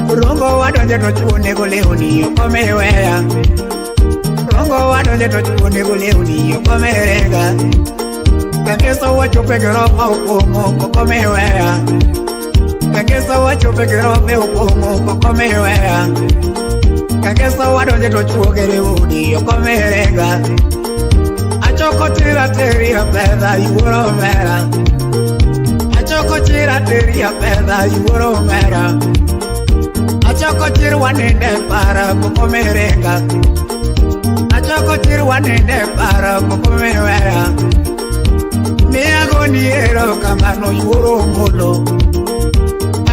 Rongo wadonje to chuo nego lewni okomiweya. Rongo wadonje to chuo nego lewni okomirenga. Kangeso wachope gorofa opong'o kokomiweya. Kangeso wachope gorofa opong'o kokomiweya. Kangeso wadonje to chuo gere udi okomirenga. Achoko tira teria fedha yuoro omera. Achoko tira teria fedha yuoro omera. Achoko chir waninde para kokomirenga. Achoko chir waninde para kokomiweya. Miya goni erokamano yuoro ngolo.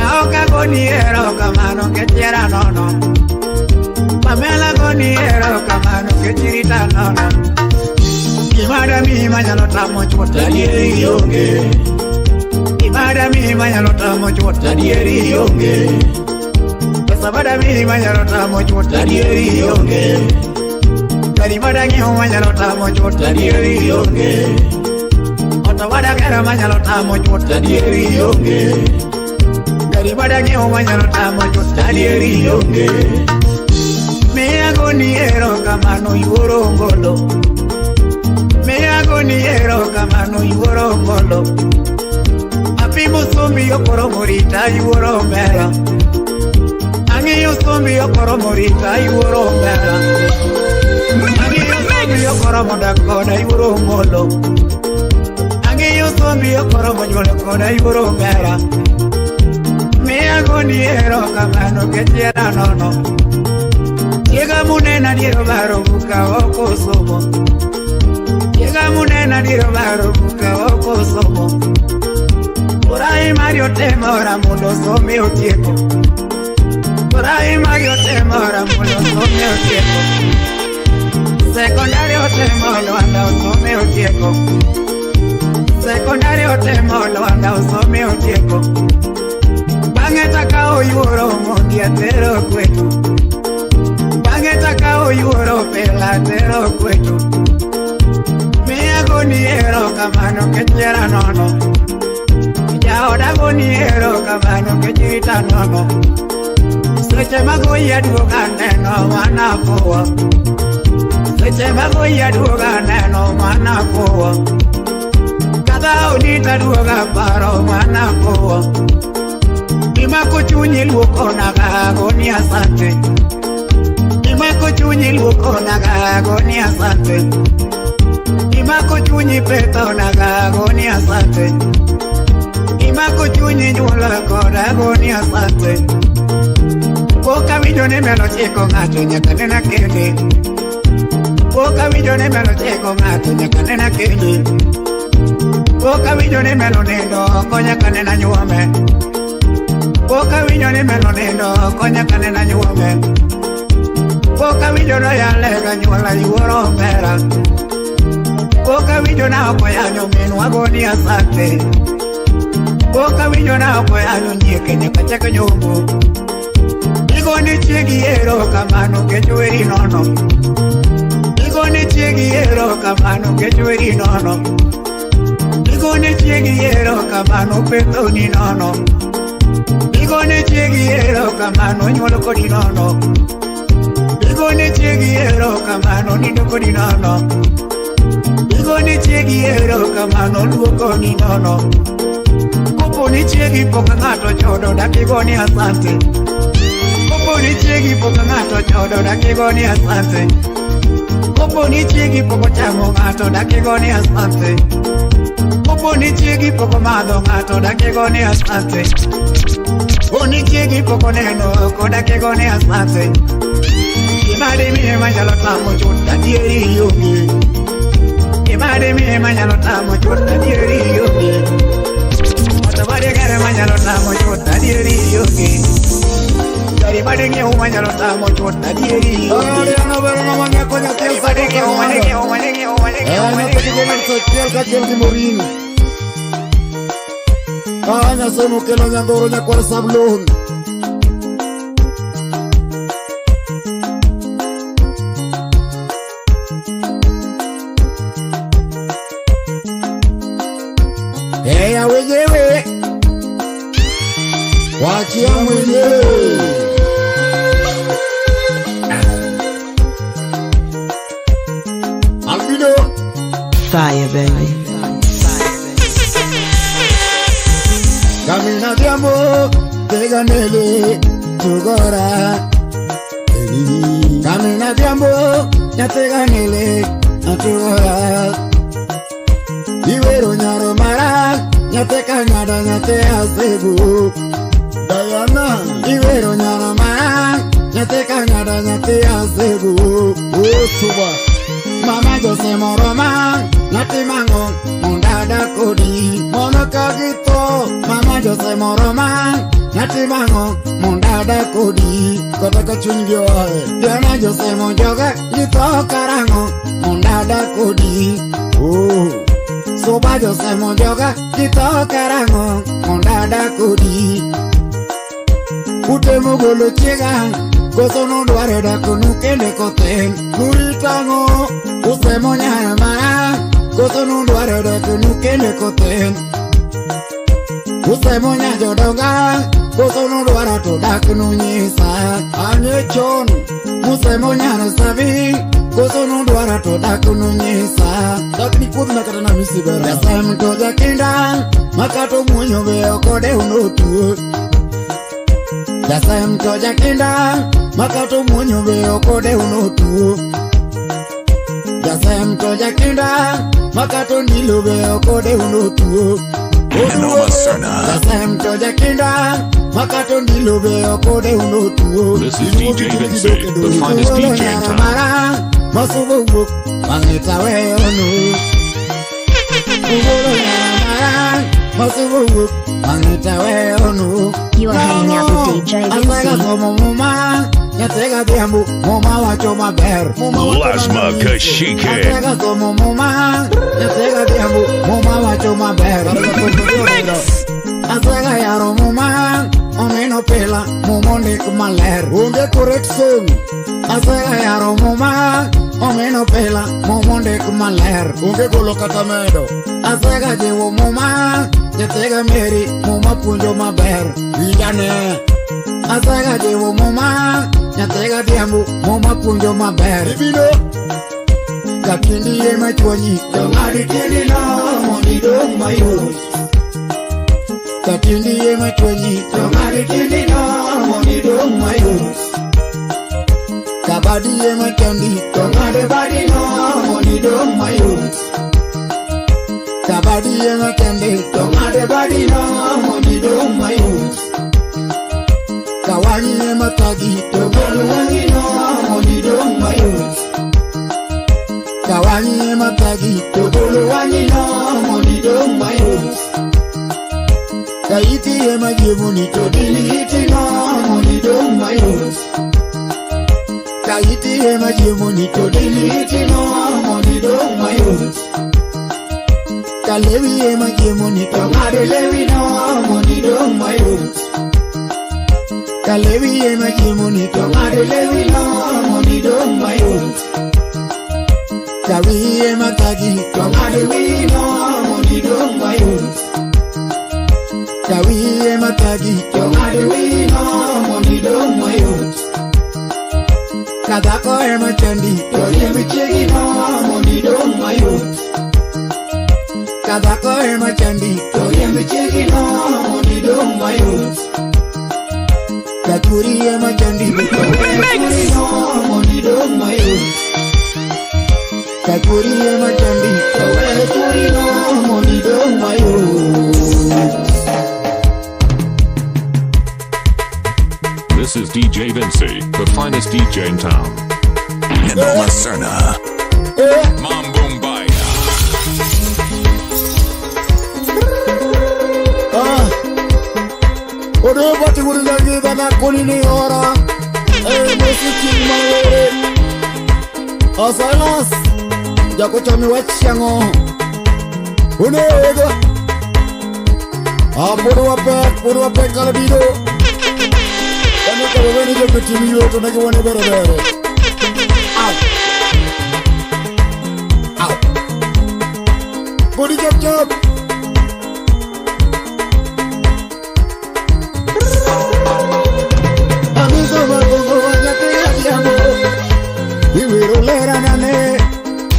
Aoka goni erokamano kech hera nono. Pamela goni erokamano kech rita nono. Gimada miyi manyalo tamo chuth adieri onge. Gimada miyi manyalo tamo chuth adieri onge. Pesa bada miyi manyalo tamo chuth adieri onge. Gari bada ng'iewo manyalo tamo chuth adieri onge. Ot bada gero manyalo tamo chuth adieri onge. Gari bada ng'iewo manyalo tamo chuth adieri onge. Miya goni erokamano yuoro ngolo. Miya goni erokamano yuoro ngolo. Apimo sombi okoromo rita yuoro omera. Ang'iyo sombi okoromo rita yuoro omera. Ang'iyo sombi okoromo dak koda yuoro ngolo. Ang'iyo sombi okoromo nyuol koda yuoro omera. Miya goni erokamano kech hera nono. Chiega munena diero baro buka ok osomo. Chiega munena diero baro buka ok osomo. Orai Mario temora mondo some otieko. Orai Mario temora mondo some otieko. Sekondari otemo Lwanda osome otieko. Sekondari otemo Lwanda osome otieko. Bang'e takawo yuoro mondi atero kwetu. Bang'e takawo yuoro pela atero kwetu. Miya goni erokamano kech hera nono. Jaoda goni erokamano kech rita nono. Seche magoyi aduoga neno mana fuwo. Seche magoyi aduoga neno mana fuwo. Kadha onita duoga paro mana fuwo. Imako chunyi luokona goni asante. Imako chunyi luokona goni asante. Imako chunyi petona goni asante. Imako chunyi nyuola koda goni asante. Pok awinjo ni melo chiko ng'ato nyaka nena kende. Pok awinjo ni melo chiko ng'ato nyaka nena kende. Pok awinjo ni melo nindo oko nyaka nena nyuome. Pok awinjo ni melo nindo oko nyaka nena nyuome. Pok awinjo no yale ga nyuola yuoro omera. Pok awinjo na ok oyanyo minwa goni asante. Pok awinjo na ok oyanyo nyieke nyaka chak nyombo. Igoni chiegi ero kamano kech weri nono. Igoni chiegi ero kamano kech weri nono. Igoni chiegi ero kamano pethoni nono. Igoni chiegi ero kamano nyuol kodi nono. Igoni chiegi ero kamano nindo kodi nono. Igoni chiegi ero kamano luoko ni nono. Kopo ni chiegi pok ng'ato chodo dak igoni asante. Kopo ni chiegi pok ng'ato chodo dak igoni asante. Kopo ni chiegi pok ochamo ng'ato dak igoni asante. Kopo ni chiegi pok omadho ng'ato dak igoni asante. Oni chiegi pok oneno oko dak igoni asante. Gima dimiye manyalo tamo chuth adieri onge. Gima dimiye manyalo tamo chuth adieri onge. Oto madegere manyalo tamo chuth adieri onge. Gari mading'iew manyalo tamo chuth adieri onge. Gari mading'iew mading'iew mading'iew mading'iew mading'iew. Kanya semo kelo nyangoro nyakwar Sablon. Eya wenyewe wachia mwenyewe. Albino Fire, baby. Camina diamo teganele tugora. Camina diamo ya teganele tugora. Iwero nyaro mara nyate kanyada nyate asegu. Diana Iwero nyaro mara nyate kanyada nyate asegu. Osuba Mama Jose Moroma nati mango mundada kodi mono kagito. Mama Jose Moroma nati mango mundada kodi kata kachungi oe. Diana Jose Monjoga gito karango mundada kodi. Oh Soba Jose Monjoga gito karango mundada kodi. Ute mugolo chiega koso nudwaro dak nukende koten nuritango. Usemo nyara mara koso nudwaro dak nukende koten. Usemo nya jodonga koso nudwaro to dak nunyisa. Anye chon usemo nyara sabi koso nudwaro to dak nunyisa. Dak ni kuodh makata na misibera. Jasem to jakinda makato muonyo be ok odew notuo. Jasem to jakinda makato muonyo be ok odew notuo. Jasem to jakinda makato ndilo be ok odew notuo. Noma Serna. Jasem to jakinda makato ndilo be ok odew notuo. This is DJ Vinci, the finest DJ in town. Masubo wuok wang'e taweyo no. Ugolo nyara mara masubo wuok wang'e taweyo no. You are hanging out with DJ Asega Vinci. somo muma nyathega dhiambo muma wacho maber. Muma wacho Lasma maber. Kashike. Asega somo muma nyathega dhiambo muma wacho maber. Asega yaro muma omino pila muma ondik maler. Onge correction. Asega yaro muma omino pila muma ondik maler. Onge golo kata medo. Asega jiwo muma nyathega Mary muma puonjo maber. Winjane. Asega jiwo muma nyathega dhiambo muma puonjo maber. Ibino Katindi ema chuonyi to ng'adi tiendi no mondo idong' mayot. Katindi ema chuonyi to ng'adi tiendi no mondo idong' mayot. Kabadi ema chandi to ng'ad badi no mondo idong' mayot. Kabadi ema chandi to ng'ad badi no mondo idong' mayot. Kawa Kawangi ema thagi to golo wang'i no mondo idong' mayot. Kawangi ema thagi to golo wang'i no mondo idong' mayot. Ka iti ema jiemoni to din iti no mondo idong' mayot. Ka iti ema jiemoni to din iti no mondo idong' mayot. Ka lewi ema jiemoni to ng'ad lewi no mondo idong' mayot. Ka lewi ema jiemoni to ng'ad lewi no mondo idong' mayot. Ka wiyi ema thagi to ng'ad wiyi no mondo idong' mayot. Ka wiyi ema thagi to ng'ad wiyi no mondo idong' mayot. Ka dhako ema chandi to riemb chiegi no mondo idong' mayot. Ka dhako ema chandi to riemb chiegi no mondo idong' mayot. Ka chwori ema chandi to riemb chwori no mondo idong' mayot. Ka chwori ema chandi to we chwori no mondo idong' mayot. This is DJ Vinci, the finest DJ in town. Noma Serna. Mambumbaya. Ah. Odobati gurudagi na kolini ora. Eh musiki mawere. Asalas. Jakochami wachango. Unego. Ah purwa pe kalbido. Kano kaweni jokotimi yoto na giwane bere bere. Au. Au. Body chop chop. Amigo magongo wanyate adhiambo. Iwero lera nane.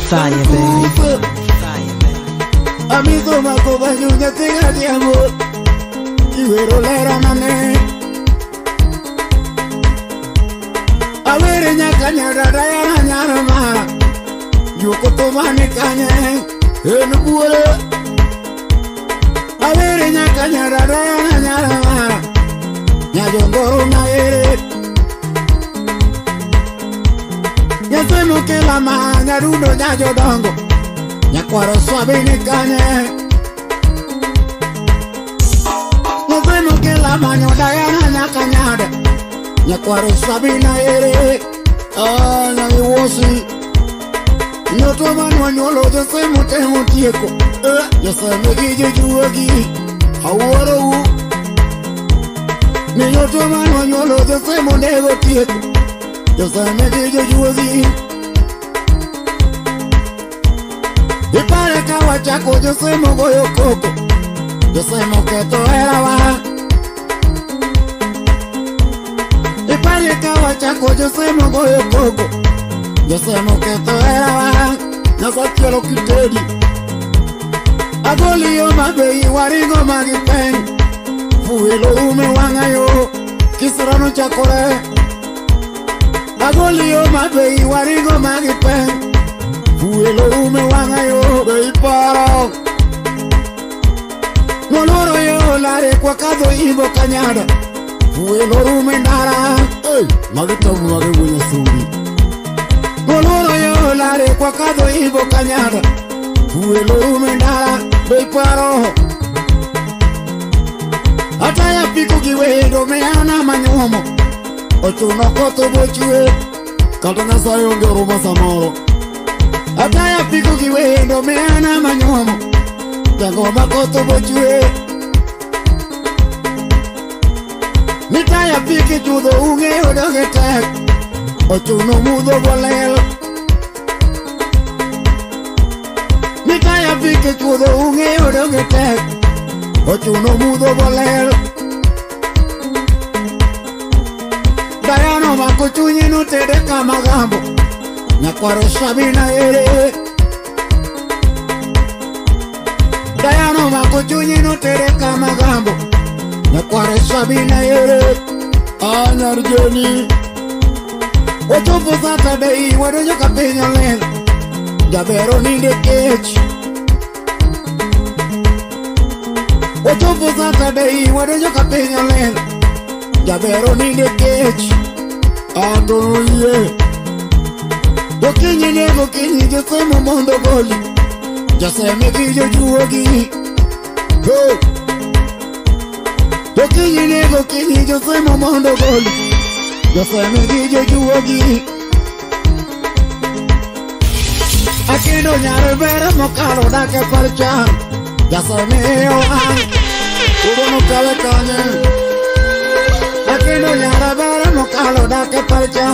Fire baby. Fire baby. Amigo magongo wanyate adhiambo. Iwero lera nane. Awere nyaka nyarara ya nyarama. Yuko tomane kanye en buore. Awere nyaka nyarara ya nyarama. Nyajongoro na ere. Nyasemo kela ma nyarundo nyajodongo. Nyakwaro swabini kanye. Nyasemo kela ma nyodayana nyakanyada. Nyakwaro Sabina ere. Ah, nyangiwosi. Nyoto manwanyolo josemo temo tieko. Josemo gi jojuogi. Awuoro u. Nyoto manwanyolo josemo nego tieko. Josemo gi jojuogi. Ipare ka wachako josemo goyo koko. Josemo ketho herawa. Ipare ka wachako josemo goyo koko. Josemo ketho herawa. Nyasachielo kitedi. Agoli yo mabei waringo magipeng. Fuelo ume wang'ayo kisirano chakore. Agoli yo mabei waringo magipeng. Fuelo ume wang'ayo be iparo. Noloro yo lare kwa kadho ibo kanyada. Fuelo ume ndara. Hey, magitabu magigunya sumbi. Noloro yo lare kwa kadho ibo kanyada. Fuelo ume ndara be iparo. Ataya piko giwedo meana manyuomo. Ochuno koth bochwe kata Nyasaye onge huruma samoro. Ataya piko giwendo meana manyuomo. Jagoma koth bochwe. Nitaya piki chudho ung'eyo donge tek. Ochuno mudho bolel. Nitaya piki chudho ung'eyo donge tek. Ochuno mudho bolel. Dayano mako chunye notede kamagambo. Nyakwaro Sabina ere. Dayano mako chunye notede kamagambo. Nyakwaro Sabina ere. Anyar Joni. Ochopo Saturday wadonjo ka piny olel. Jabero ninde kech. Ochopo Saturday wadonjo ka piny olel. Jabero ninde kech Adoye Gokinyi ne gokinyi josemo mondo goli Joseme gi jojuogi Hey Gokinyi ne gokinyi josemo mondo goli Joseme gi jojuogi Akendo nyare bere mokalo dake parcha Jaseme oang Ubono kale kanye Akendo nyare bere mokalo dake parcha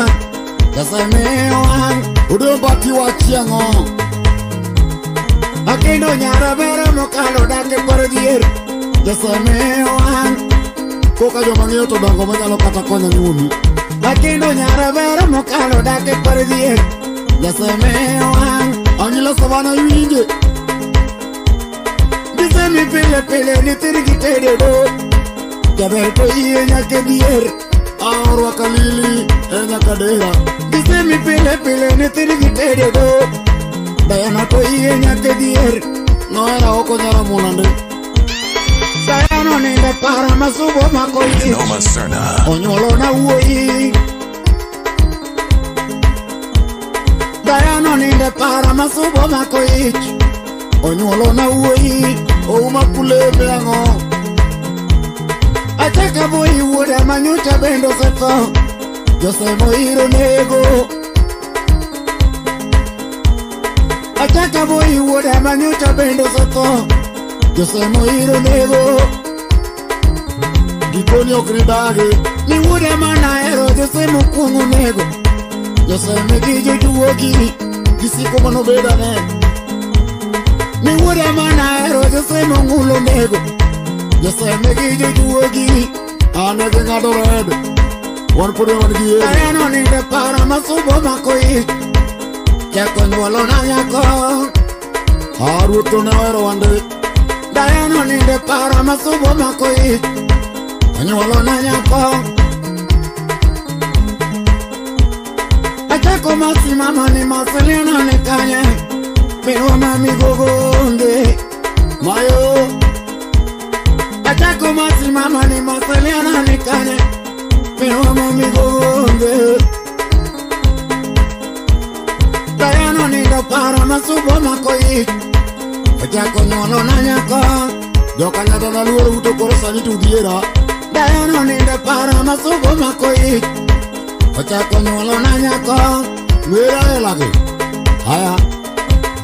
Jaseme oang Udo bati wachiango Akendo nyare bere mokalo dake pardier Jaseme oang Koka joma ng'iyo to dongo manyalo kata konyo nyuomi Akendo nyare bere mokalo dake pardier Jaseme oang Angila savana iwinje Gisemi pile pile ni tirgi tede do Jaber to iye nyaka dier Aorwaka lili e nyaka dera Gisemi pile pile ni tirgi tede do Diana to iye nyaka dier Nohera ok onyara mulande Diana ninde para masubo mako ich Noma Serna. Onyuolo na wuoyi Diana ninde para masubo mako ich Onyuolo na wuoyi Ouma kulembe ang'o Achaka boyi wuoda manyocha bende osetho Josemo iro nego Achaka boyi wuoda manyocha bende osetho Josemo iro nego Gikoni ok nidagi Ni wuoda manahero Josemo kuong'o nego Joseme gi jojuogi Gisiko manobedane Ni wuoda manahero Josemo ng'ulo nego Joseme gi jojuogi An e ging'ado red Wan pod wan gi yedhe Diana ninde para masubo mako ich Chako nyuolo na nyako Ah, ruoth to ne ohero wan ndi Diana ninde para masubo mako ich Onyuolo na nyako Achako masimama ni masiliana ni kanye Minwa mami gogonge Mayo Achako masimama ni masiliana ni kanye Minwa mami gogonge Diana ninde para masubo mako ich Ochako nyuolo na nyako Jokanyada naluoro uto koro sani to udhiera Diana ninde para masubo mako ich Ochako nyuolo na nyako Ng'era elagi Haya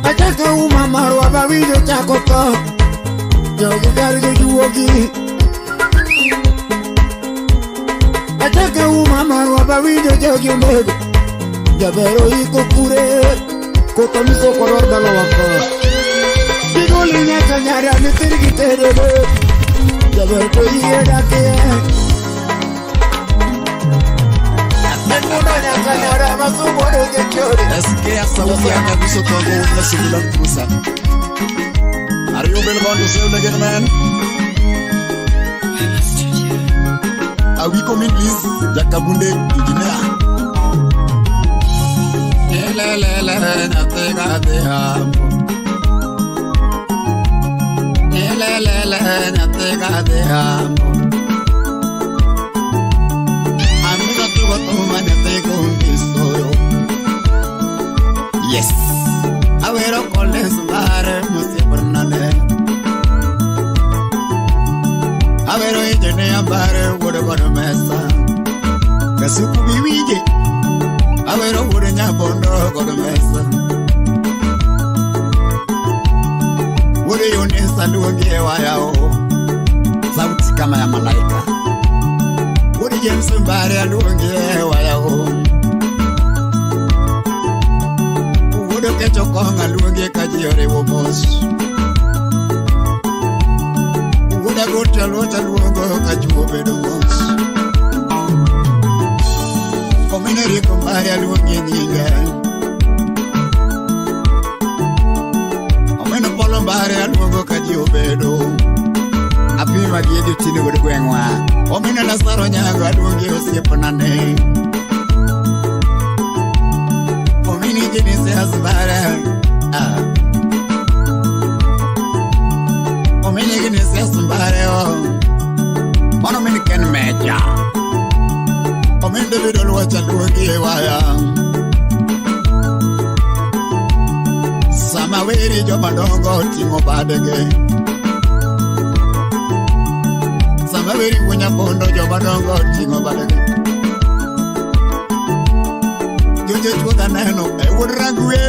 Achako uma marwa bawinjo chako tho Jogi gar jojuogi Achako uma marwa bawinjo jogi onego Jabero iko kure Koko miso ok wadwar dalawa ka Gigoli nyaka nyara ni tirgi tedo go Jaber to yie dakie Nikuno nyaka nyara masubo donge chode Nasikia sauti ya Nyabiso Tongo na Sugula Kusa. Are you Bill Bond to save again, man? Are we coming, please? Jakabunde engineer. Lelelele na tega de hambo. Lelelele na tega de hambo. Amiga tugo tuma na tego undisoyo. Yes. Awero koles mare musibernane. Awero ijene ambare wodo kono mesa. Kasuku biwije. Awero wodo nyabondo kono mesa. Wodo yonesa luongie wayao. Sauti kama ya malaika. Wodo James mbare aluongie wayao. Wuodo kecho kong aluongie ka ji oriwo mos. Wuoda goto aluota luongo ka chuo bedo mos. Omine rieko mare aluongie nyinge. Omino polo mare aluongo ka ji obedo. Apima gi Eddie Otieno wuod gweng'wa. Omino Lazaro Nyago aluongie osiepna ne. Omini Genesis mare. Ah. Omini Genesis mare o. Mano min Ken Meja. Oruocha luongi e waya. Sama weri jomadongo oting'o badegi. Sama weri wuonyabondo jomadongo oting'o badegi. Jojo chuodha neno e wuod Rangwe.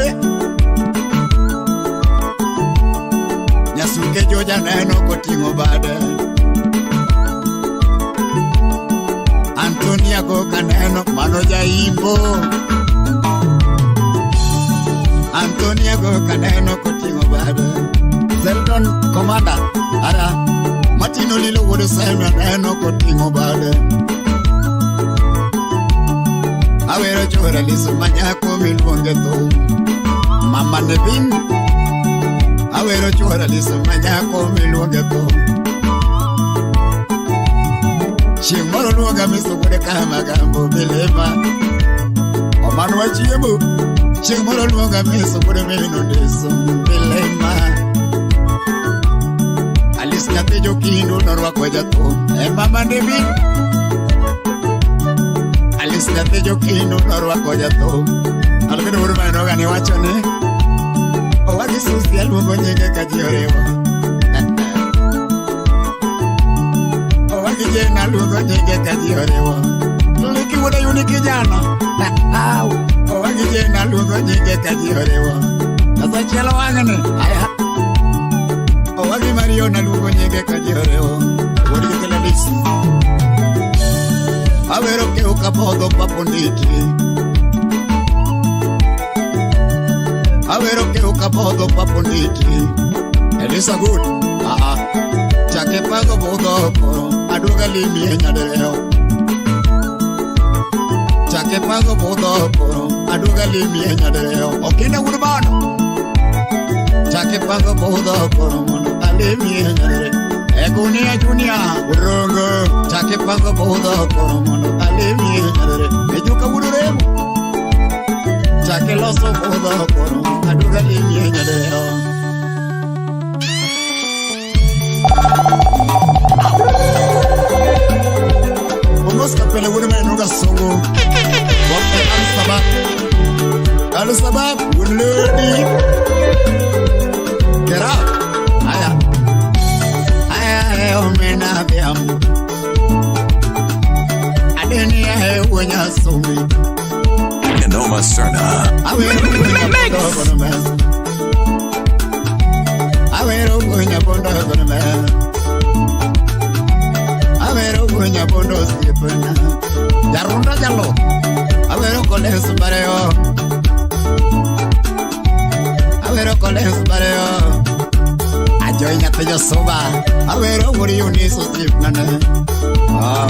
Nyasuke joja neno koting'o bade. Antonia go kaneno mano jaimbo. Antonia go kaneno koting'o bade. Zeldon Komanda ara Martino Lilo wuod Seme neno koting'o bade. Awero chora liso manyako miluonge thum. Mama Nevin. Awero chora liso manyako miluonge thum. Chieng' moro luonga miso wuode Kamagambo milima. Omanwa chiemo. Chieng' moro luonga miso wuode min Ondeso milima. Alice nyathi jokindu norwako jathum. E Mama Nevin. Alice nyathi jokindu norwako jathum. Albedo wuod Mainoga ni wacho ni Owagi Susi aluongo nyinge ka ji oriwo. Owagi Jane aluongo nyinge ka ji oriwo. Liki wuod Ayuni kijana. Owagi Jane aluongo nyinge ka ji oriwo. Asachielo wang'ni. Aya. Owagi Marion aluongo nyinge ka ji oriwo. Wuod gi Gladys. Awero keu kapodho papondiki. Awero keu kapodho papondiki. Elisa good. Ah ah. Chake pago budho koro aduoga limi e nyadereo. Chake pago budho koro aduoga limi e nyadereo. Okinda wuod bano. Chake pago budho koro mondo alimi e nyadereo. Egunia Junior Urongo. Chake pago budho koro mondo alimi e nyadereo. Ejuka wuod Remo. Chake loso budho koro aduoga limi e nyadereo. Omos kapele wuod Mainoga songo. Wape Al-Sabab. Al-Sabab wuod Lodi. Get up. Aya. Aya e omena biam. Adeni e wuonya somi. Noma Serna. Awero wuonya bondo kono me. Awero wuonya bondo kono me. Awero wuonya bondo osiepena. Jarunda jalo. Awero koles bareo. Awero koles bareo. Ajoy nyathi josuba. Awero wuod Eunice osiepna ne. Ah.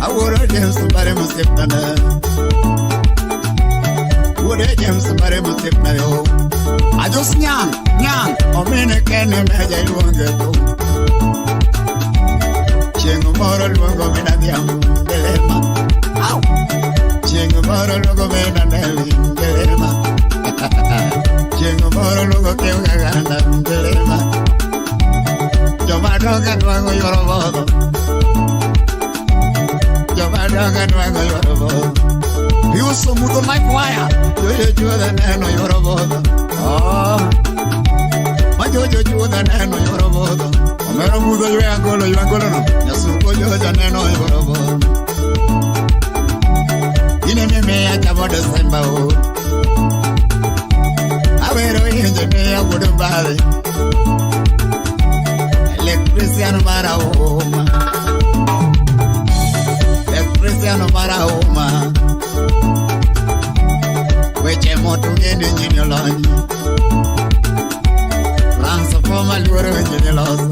Awuoro James bare mosiepna ne. Wuode James bare mosiepna yo. Ajos nyang nyang omine kene meja iluonge thum. Chieng' moro luongo mina dhiambo ndelema. Au. Chieng' moro luongo mina Neli ndelema. Chieng' moro luongo keu gaganda ndelema. Jomadongo nwang'o yuoro bodho. Jomadongo nwang'o yuoro bodho. Iuso mudho life wire. Jojo chuodha neno yuoro bodho. Oh. Majojo chuodha neno yuoro bodho. Omero mudho ywe angolo ywe angolo no. Nyasuko joja neno yuoro bodho. Ine mimea chamo Desemba o. Awero inje mea wuod Mbale. Electrician mara uma. Electrician mara uma. Weche moto ng'eni nyini olony. Transformer luoro nyini loso.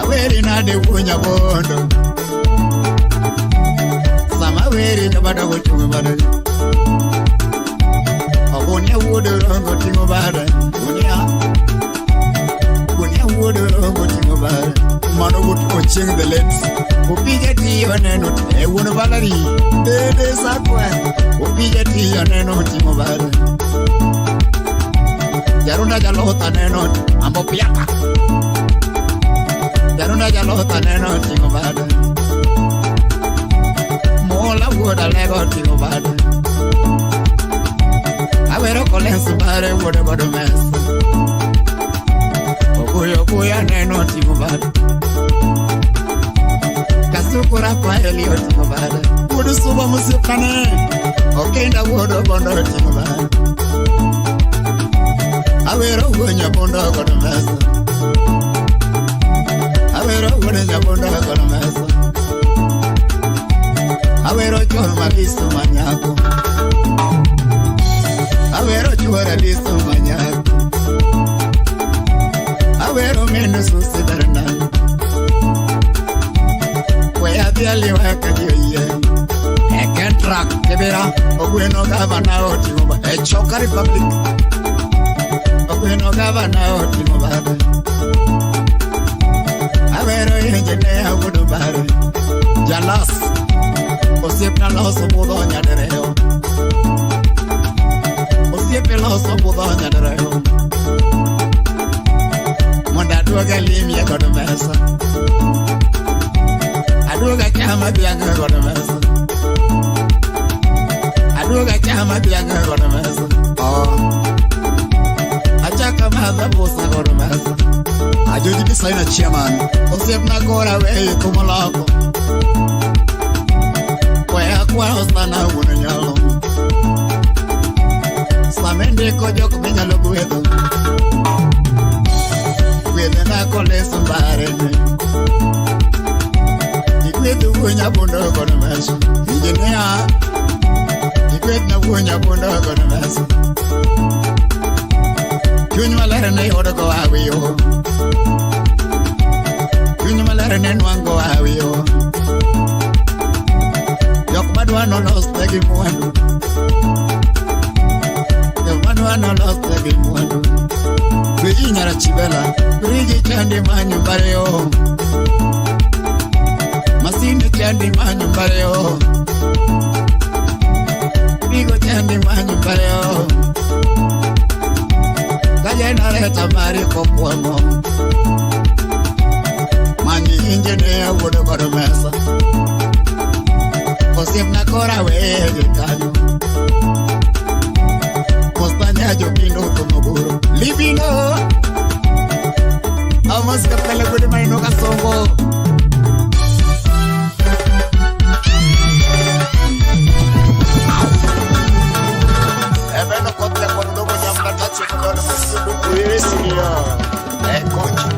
Aweri nade wuonya bondo. Sama weri jomadongo chung' bade. Ogunia wuod Rongo ting'o bade. Gunia. Gunia wuod Rongo ting'o bade. Mano wuod Ochieng' the late. Opija tiyo neno e wuon Valerie. Dede sakwe. Opija tiyo neno ting'o bade. Jarunda jalota neno ambo piata. Jarunda jalota neno ting'o bade. Omola wuoda lego ting'o bade. Awero kolenso bare wuode godo mesa. Okuyo okuyo aneno oting'o bade. Kasuku Rafaeli oting'o bade. Wuod Suba mosiepane. Okinda wuod Obondo oting'o bade. Awero wuo Nyabondo godo mesa. Awero wuod Nyabondo godo mesa. Awero chon maliso manyako. Awero chuora liso manyako. Awero meno susi Bernardo. We adhi aliwa ka ji oyie. E Kentrak Kibera. Ogweno gavana oting'o bade. E Choka Republic. Ogweno gavana oting'o bade. Awero engineer wuod Obare. Jalas. Osiepna loso budho nyadereo. Osiepe loso budho nyadereo. Mondo aduog alimie godo mesa. Aduog acham dhiang' godo mesa. Aduog acham dhiang' godo mesa. Oh. Achak amadh busa godo mesa. Ajoji designer chairman. Osiepna kora weyo kumoloko. Weya kwayo sana wuon nyalo. Sama indiko jok minyalo gwedho. Gwedhna koleso mbarene. Igwedh wuo Nyabondo godo mesa. Engineer. Igwedhna wuo Nyabondo godo mesa. Chuny maler ne yudo gohawi yo. Chuny maler ne nwang'o hawi yo. Jok madwa nolos negi mwandu. Jok madwa nolos negi mwandu. Friji nyara chibela. Friji chandi manyumbare yo. Masinde chandi manyumbare yo. Bigo chandi manyumbare yo. Kajenareta mari kokwamo. Manyi engineer wuod godo mesa. Osiepna kora weye kanyo. Mostanya jopindo tomogoro. Libino. Amos kapela wuod maino kasongo. Ebeno kotle kondogo nyamna tachi kodono musudu. Uyesinia. Ekochi.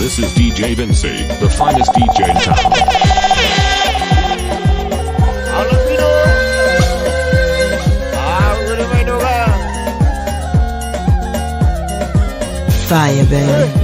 This is DJ Vinci, the finest DJ in town. Fire, baby.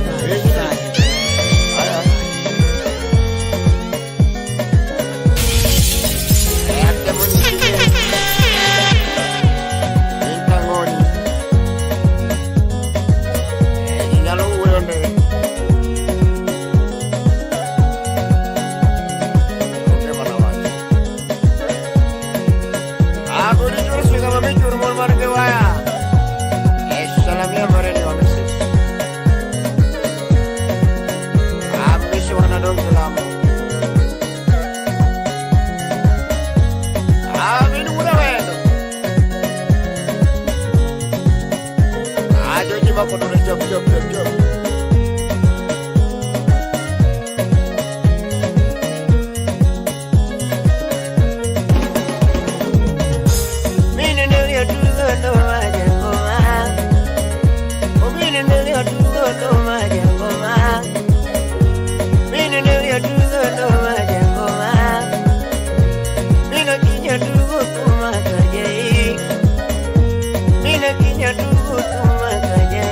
Mina kinya tugo tumakaje.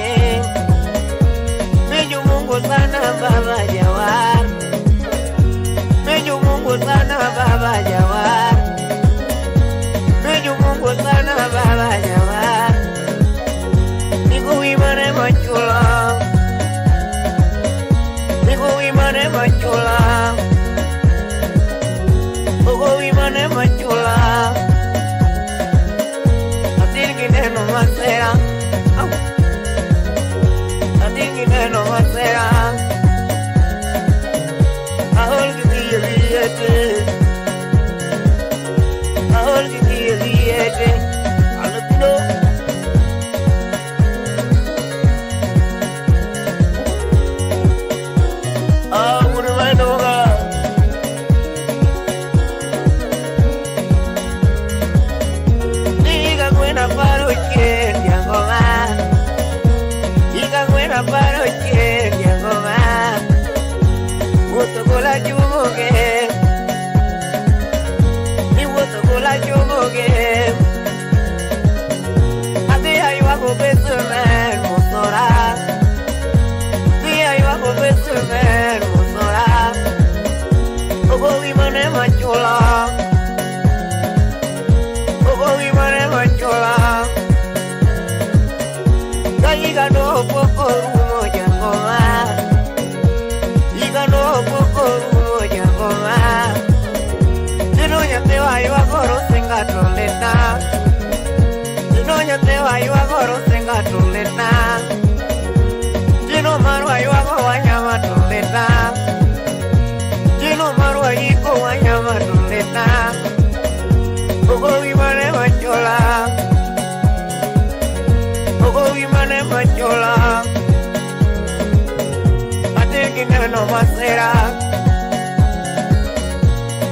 masera.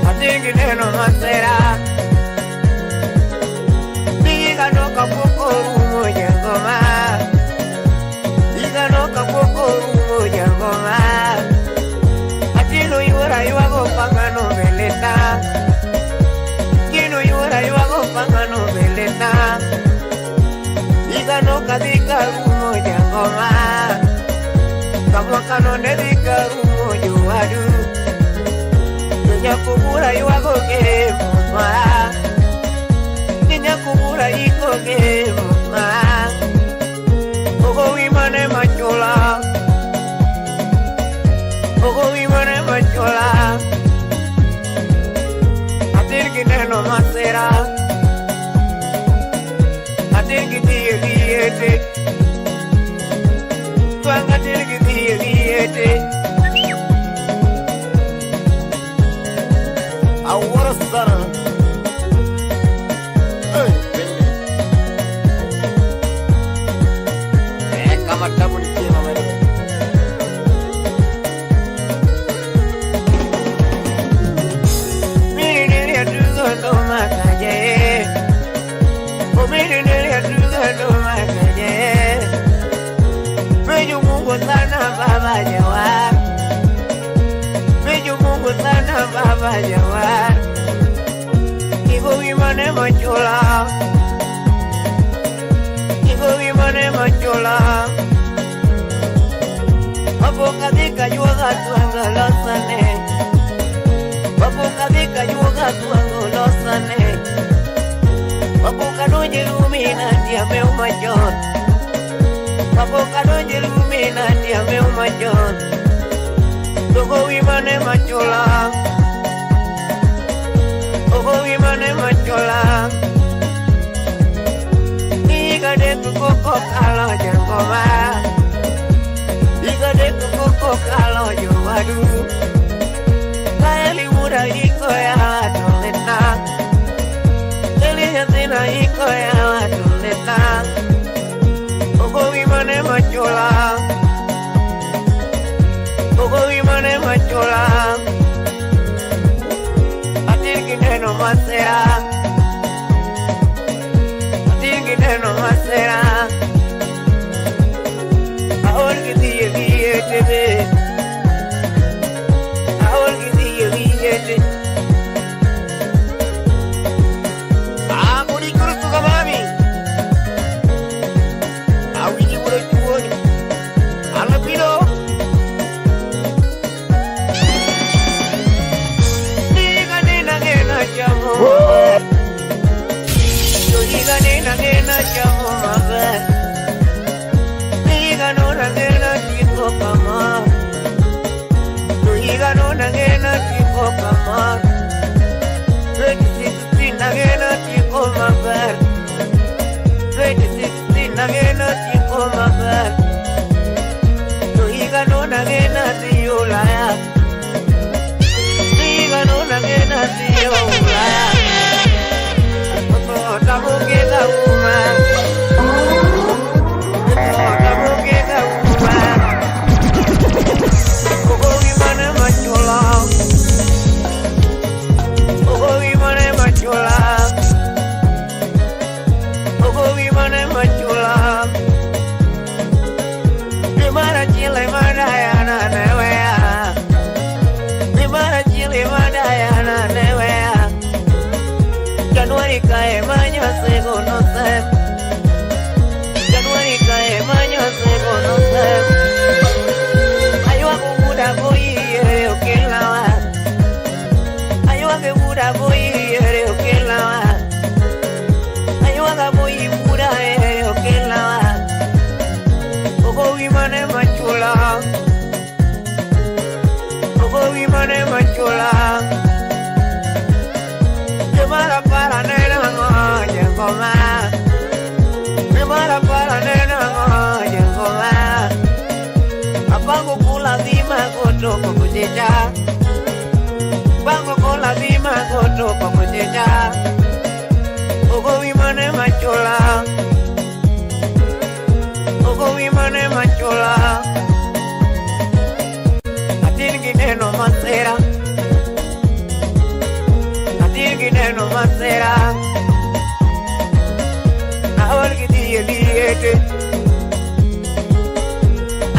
Atin gineno masera. Igano kapoko rumo jangoma. Igano kapoko rumo jangoma. Atino yura yuago pangano beleta. Kino yura yuago pangano beleta. Igano kadika rumo jangoma. Kamwakano nedika rumo juadu. Nyakubura yuago ke mama. Nyakubura iko ke mama. Ogo wimane machola. Ogo wimane machola. Atir gineno masera. Atir gidie diete. Tuanga atir gidie diete. Awuoro sana. Hey, pende. Eh, kama tabu nitie mama. Baba Jawar. Mejo Mungu sana Baba Jawar. Igo wimane machola. Igo wimane machola. Papo kadika yuaga tuanga losane. Papo kadika yuaga tuanga losane. Papo kadonje lumina tia meu machon. Papo kadonje lumina tia meu machon. Ogo wimane machola. Ogo wimane machola. Iga de koko kalo jangoma. Iga de koko kalo jowadu. Kaeli mura iko ya watoleta. Eli nyathina iko ya watoleta. Ogo wimane machola. Ogo wimane machola. Atir gineno masera. Atir gineno masera. Aol gidie diete be. Aol gidie diete. Amuri kurutu gamami. Awiji wuro chuoni. Alapino. Niga nina gena chamo. Niga nina gena chamo mabe. Niga no na gena tiko kama. Niga no na gena tiko kama. 2016 na gena tiko mabe. 2016 na gena tiko mabe. Niga no na gena tiyo laya. Niga no na gena tiyo laya. Tamuke gauma. Tamuke gauma. Ogo wimane machola. Ogo wimane machola. Ogo wimane machola. Mara chile madayana newea. Mara chile madayana newea. Januari kae manyo se conoce. Januari kae manyo se conoce. Ayo akubura boy ere okelawa. Ayo akubura boy ere okelawa. Ayo akaboy bura ere okelawa. Ogo wimane machola. Ogo wimane machola. Mara para nena ngoja ngoma. Mara para nena ngoja ngoma. Apango kula dhima kotoko kujeja. Pango kula dhima kotoko kujeja. Ogo wimane machola. Ogo wimane machola. Atin liete.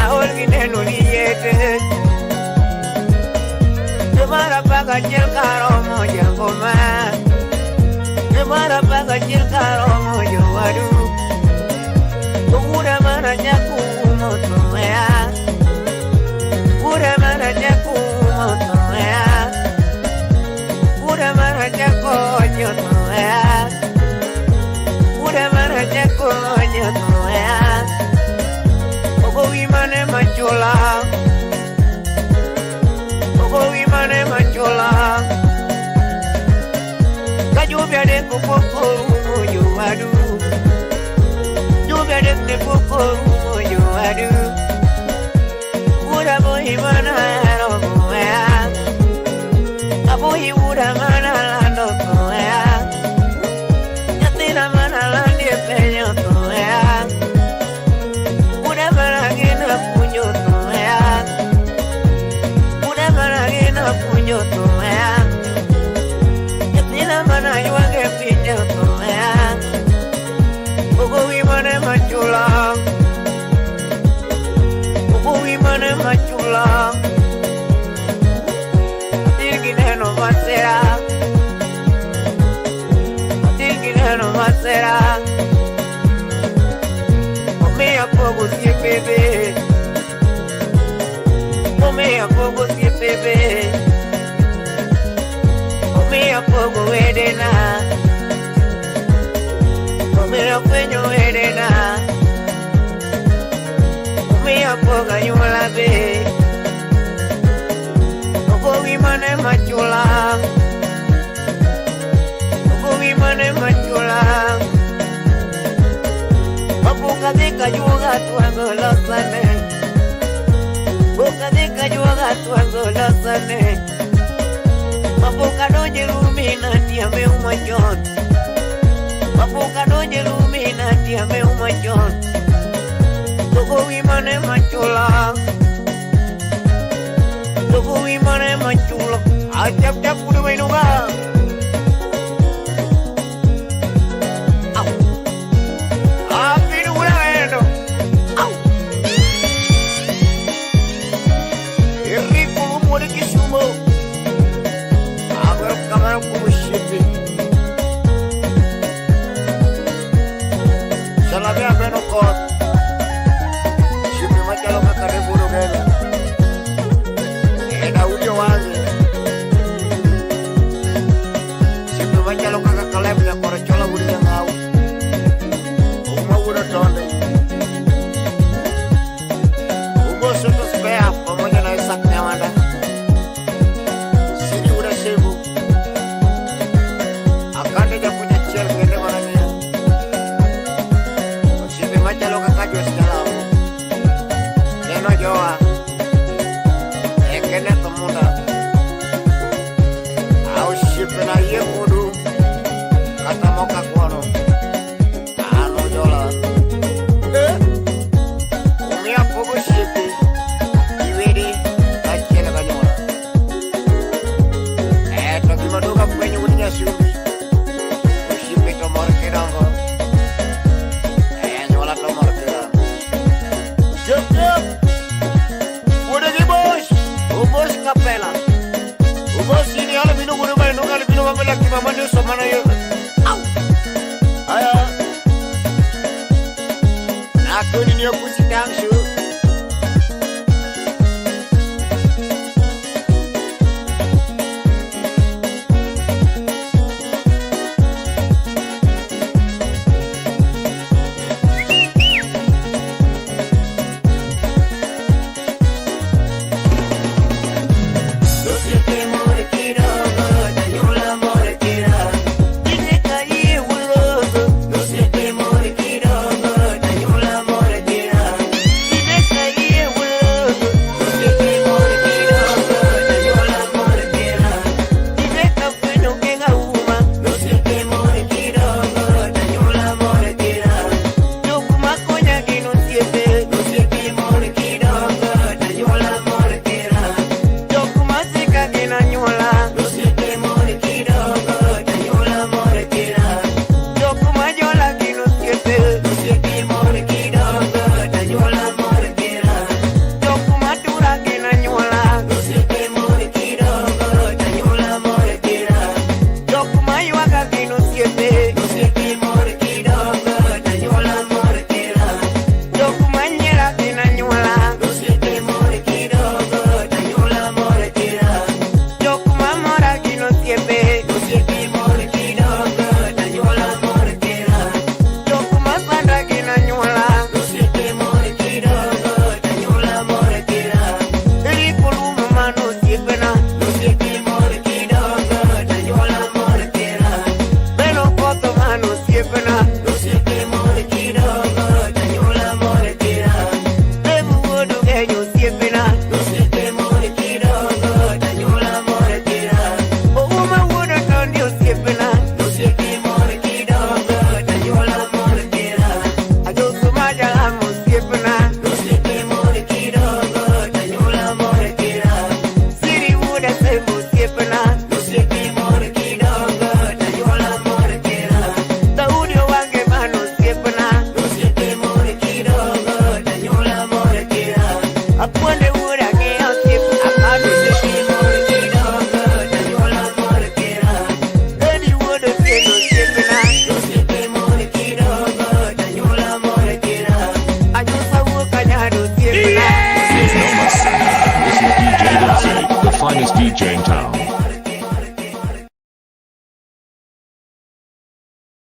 Aol gi neno liete. Dwe mar apar gachiel karomo jangoma. Dwe mar apar gachiel karomo jowadu. Owuoda mana nyakumo to weya. Wuoda mana nyakumo to weya. Wuoda mana nyakonyo to weya. Wuoda mana nyakonyo to weya. Ogowi mane machula. Ogowi mane machula. Ka jumbe adek pok orumo jowadu. Jumbe adek ne pok orumo jowadu. Wuoda boyi mana hero weya. Aboyi wuoda mana lando to weya. Nyathina mana landi e piny to weya. Wuoda mana geno puonjo to weya. Wuoda mana geno puonjo to weya. Nyathina mana ywak e piny to weya. Ogowi mane machula. Ogowi mane machula. Atin gi neno masira. Atin gi neno masira. Omiyo pogo osiepe be. Omiyo pogo osiepe be. Omiyo pogo wedena. Omiyo fwenyo wedena. Omiyo pogo anyuola be. Ogowi mane machula. Ogowi mane machula. Mabuka dhi kajuoga twango losane. Buka dhi kajuoga twango losane. Mabuka donje lumina tiame umachon. Mabuka donje lumina tiame umachon. Ogowi mane machula. Ogowi mane machula. Achap chap kudu mainuga. Au. Apinu endo. Au. Enrico Lumore Kisumo. Agora o camarão como chefe. Salamia beno kot. Shipe machalo kaka reburo geno. E Daudi owange. Shipe machalo kaka Caleb nyakoro chola wuod Nyang'au. Uma wuod Otonde. Ugo Soto Spea pamoja na Isaac Nyawanda. Siri wuod Asembo. Akande japuonj achiel kende mana ng'iyo. Osiepe machalo kaka Jos Jalamo. Neno Joa. E Kenneth Munda. Osiepe na yie kodu. Kata moka kuono. An Ojola. Eh. Omiya pogo osiepe. Gi wede kaachiel gi anyuola. Eh, to gima duong' afwenyo wuod Nyasumbi. Osiepe to mor kidongo. Eh, anyuola to mor kirango. Chep chep. Wuode gi bos. Obos kapela. Obos ini ala bino wuode ma inuga ala bino mabela kima mane uso mana yo. Au. Aya. Nakoni ni okusi tangshu. osiepna. Osiepe mor kidongo, tanyuola mor kera. Daudi owange mano osiepna. Osiepe mor kidongo, tanyuola mor kera. Apuonde wuora ng'eyo osiep apado. Osiepe mor kidongo, tanyuola mor kera. Edi wuod Otieno osiepna. Osiepe mor kidongo, tanyuola mor kera. Anyusa wuok Kanyado osiepna. This is DJ Vinci, the finest DJ in town.